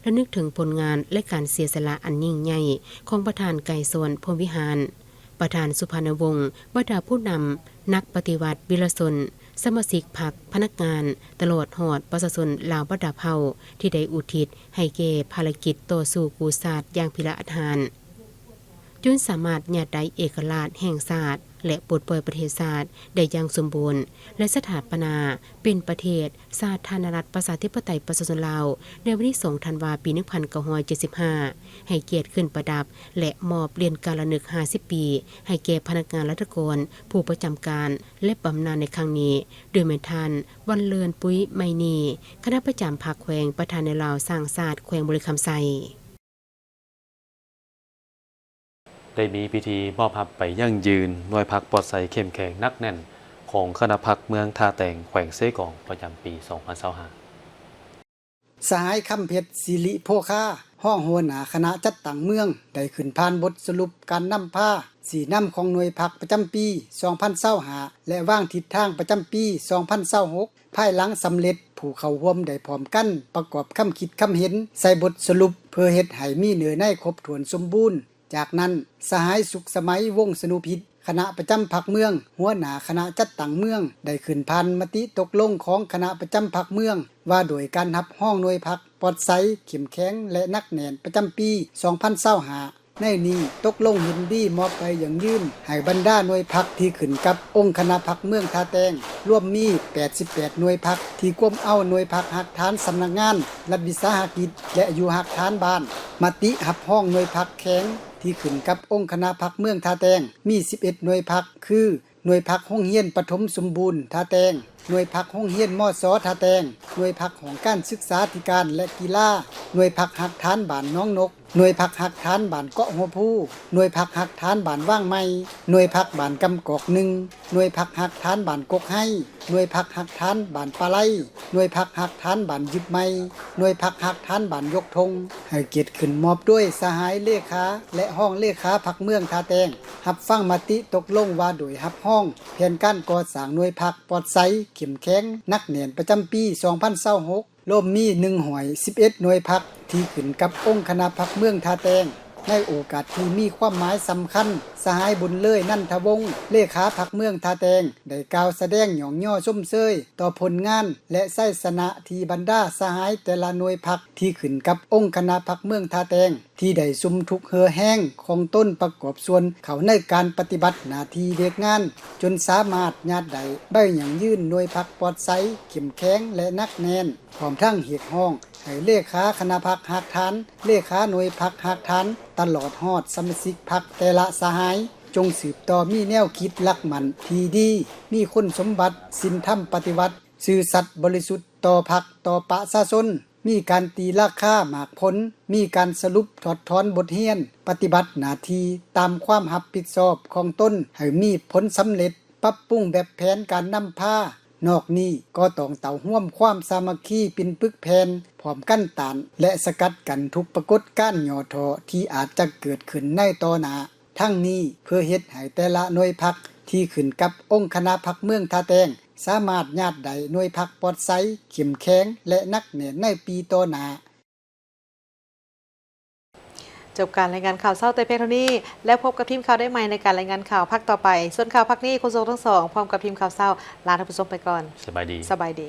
ລະນຶກເຖິງຜົນງານ ແລະ ການເສຍສະຫຼະອັນຍິ່ງໃຫຍ່ຂອງປະທານ ໄກສອນ ພົມວິຫານ, ປະທານ ສຸພານຸວົງ, ບັນດາຜູ້ນຳ, ນັກປະຕິວັດ, ວິລະຊົນ, ສະມາຊິກພັກ, ພະນັກງານ, ຕະຫຼອດຮອດປະຊາຊົນລາວບັນດາເຜົ່າ ທີ່ໄດ້ອຸທິດໃຫ້ແກ່ພາລະກິດຕໍ່ສູ້ກູ້ຊາດຢ່າງພິລະອາດຫານ. ຈົນສາມາດຍາດໄດ້ເອກະລາດແຫ່ງຊາດ ແລະ ປົດປ່ອຍປະເທດຊາດໄດ້ຢ່າງສົມບູນ ແລະ ສະຖາປະນາເປັນປະເທດສາທາລະນະລັດ ປະຊາທິປະໄຕ ປະຊາຊົນລາວ ໃນວັນທີສອງ ທັນວາ ປີໜຶ່ງພັນເກົ້າຮ້ອຍເຈັດສິບຫ້າ ໃຫ້ກຽດຂຶ້ນປະດັບ ແລະ ມອບຫຼຽນການລະນຶກຫ້າສິບປີ ໃຫ້ແກ່ພະນັກງານລັດຖະກອນ ຜູ້ປະຈຳການ ແລະ ບຳນານໃນຄັ້ງນີ້ ໂດຍແມ່ນທ່ານ ວັນເລີນ ປຸ້ຍໄມນີ ຄະນະປະຈຳພັກແຂວງ ປະທານແນວລາວສ້າງຊາດ ແຂວງບໍລິຄຳໄຊ. ໄດ້ມີພິທີມອບຮັບໃບຢັ້ງຢືນໜ່ວຍພັກປອດໃສເຂັ້ມແຂງໜັກແໜ້ນຂອງຄະນະພັກເມືອງທ່າແຕງ ແຂວງເຊກອງ ປະຈຳປີສອງພັນຊາວຫ້າ. ສະຫາຍ ຄຳເພັດ ສິລິໂພຄາ ຮອງຫົວໜ້າຄະນະຈັດຕັ້ງເມືອງ ໄດ້ຂຶ້ນຜ່ານບົດສະຫຼຸບການນຳພາ ຊີ້ນຳຂອງໜ່ວຍພັກປະຈຳປີສອງພັນຊາວຫ້າ ແລະ ວາງທິດທາງປະຈຳປີສອງພັນຊາວຫົກ ພາຍຫຼັງສຳເລັດ ຜູ້ເຂົ້າຮ່ວມໄດ້ພ້ອມກັນປະກອບຄຳຄິດຄຳເຫັນໃສ່ບົດສະຫຼຸບ ເພື່ອເຮັດໃຫ້ມີເນື້ອໃນຄົບຖ້ວນສົມບູນ. ຈາກນັ້ນ, ສະຫາຍ ສຸກສະໄໝ ວົງສະນູພິດ ຄະນະປະຈຳພັກເມືອງ, ຫົວໜ້າຄະນະຈັດຕັ້ງເມືອງ ໄດ້ຂຶ້ນຜ່ານມະຕິຕົກລົງຂອງຄະນະປະຈຳພັກເມືອງ ວ່າດ້ວຍການຮັບຮອງໜ່ວຍພັກປອດໃສ, ເຂັ້ມແຂງ ແລະ ໜັກແໜ້ນ ປະຈຳປີສອງພັນຊາວຫ້າ. ໃນນີ້ຕົກລົງເຫັນດີມອບໃບຢັ້ງຢືນໃຫ້ບັນດາໜ່ວຍພັກທີ່ຂຶ້ນກັບອົງຄະນະພັກເມືອງທ່າແຕງ ລວມມີແປດສິບແປດໜ່ວຍພັກ ທີ່ກວມເອົາໜ່ວຍພັກຮາກຖານສຳນັກງານລັດວິສາຫະກິດ ແລະ ຢູ່ຮາກຖານບ້ານ. ມະຕິຮັບຮອງໜ່ວຍພັກແຂງ ທີ່ຂຶ້ນກັບອົງຄະນະພັກເມືອງທ່າແຕງ ມີສິບເອັດໜ່ວຍພັກ ຄື ໜ່ວຍພັກໂຮງຮຽນປະຖົມສົມບູນທ່າແຕງ, ໜ່ວຍພັກໂຮງຮຽນ ມສ ທ່າແຕງ, ໜ່ວຍພັກຫ້ອງການສຶກສາທິການ ແລະ ກິລາ, ໜ່ວຍພັກຮາກຖານບ້ານໜອງນົກ, ໜ່ວຍພັກຮາກຖານບ້ານເກາະຫົວພູ, ໜ່ວຍພັກຮາກຖານບ້ານວາງໃໝ່, ໜ່ວຍພັກບ້ານກຳກອກໜຶ່ງ, ໜ່ວຍພັກຮາກຖານບ້ານກົກໄຮ, ໜ່ວຍພັກຮາກຖານບ້ານປາໄລ, ໜ່ວຍພັກຮາກຖານບ້ານຍຶບໃໝ່, ໜ່ວຍພັກຮາກຖານບ້ານຍົກທົງ, ໃຫ້ກຽດຂຶ້ນມອບໂດຍສະຫາຍເລຂາ ແລະ ຮອງເລຂາພັກເມືອງທ່າແຕງ ຮັບຟັງມະຕິຕົກລົງວ່າໂດຍຮັບຮອງແຜນການກໍ່ສ້າງໜ່ວຍພັກປອດໃສ, ເຂັ້ມແຂງ, ໜັກແໜ້ນ ປະຈຳປີສອງພັນຊາວຫົກ ລວມມີໜຶ່ງຮ້ອຍສິບເອັດໜ່ວຍພັກ ທີ່ຂຶ້ນກັບອົງຄະນະພັກເມືອງທ່າແຕງ. ໃນໂອກາດທີ່ມີຄວາມໝາຍສຳຄັນ, ສະຫາຍ ບຸນເລີຍ ນັນທະວົງ ເລຂາພັກເມືອງທ່າແຕງ ໄດ້ກ່າວສະແດງຍ້ອງຍໍຊົມເຊີຍຕໍ່ຜົນງານ ແລະ ໄຊຊະນະທີ່ບັນດາສະຫາຍແຕ່ລະໜ່ວຍພັກ ທີ່ຂຶ້ນກັບອົງຄະນະພັກເມືອງທ່າແຕງ ທີ່ໄດ້ສຸມທຸກເຫື່ອແຮງຂອງຕົນປະກອບສ່ວນເຂົ້າໃນການປະຕິບັດໜ້າທີ່ວຽກງານ ຈົນສາມາດຍາດໄດ້ໃບຢັ້ງຢືນໜ່ວຍພັກປອດໃສ, ເຂັ້ມແຂງ ແລະ ໜັກແໜ້ນ, ພ້ອມທັງຮຽກຮ້ອງໃຫ້ເລຂາຄະນະພັກຮາກຖານ, ເລຂາໜ່ວຍພັກຮາກຖານ, ຕະຫຼອດຮອດສະມາຊິກພັກແຕ່ລະສະຫາຍ ຈົ່ງສືບຕໍ່ມີແນວຄິດຫຼັກໝັ້ນທີ່ດີ, ມີຄຸນສົມບັດ, ສິນທຳປະຕິວັດ, ຊື່ສັດບໍລິສຸດຕໍ່ພັກ, ຕໍ່ປະຊາຊົນ. ມີການຕີລາຄາໝາກຜົນ, ມີການສະຫຼຸບຖອດຖອນບົດຮຽນ, ປະຕິບັດໜ້າທີ່ຕາມຄວາມຮັບຜິດຊອບຂອງຕົນໃຫ້ມີຜົນສຳເລັດ, ປັບປຸງແບບແຜນການນຳພາ. ນອກນີ້ກໍຕ້ອງເຕົ້າຮ່ວມຄວາມສາມັກຄີປິ່ນປຶກແຜ່ນ, ພ້ອມກັນຕ້ານ ແລະ ສະກັດກັ້ນທຸກປາກົດການຫຍໍ້ທໍ້ທີ່ອາດຈະເກີດຂຶ້ນໃນຕໍ່ໜ້າ. ທັງນີ້ເພື່ອເຮັດໃຫ້ແຕ່ລະໜ່ວຍພັກທີ່ຂຶ້ນກັບອົງຄະນະພັກເມືອງທ່າແຕງ ສາມາດຍາດໄດ້ໜ່ວຍພັກປອດໃສ, ເຂັ້ມແຂງ ແລະ ໜັກແໜ້ນໃນປີຕໍ່ໜ້າ. ຈົບການລາຍງານຂ່າວເຊົ້າແຕ່ພຽງເທົ່ານີ້ ແລ້ວພົບກັບທີມຂ່າວໄດ້ໃໝ່ໃນການລາຍງານຂ່າວພາກຕໍ່ໄປ. ສ່ວນຂ່າວພາກນີ້ ໂຄສົກທັງສອງ ພ້ອມກັບທີມຂ່າວເຊົ້າ ລາທ່ານຜູ້ຊົມໄປກ່ອນ. ສະບາຍດີ. ສະບາຍດີ.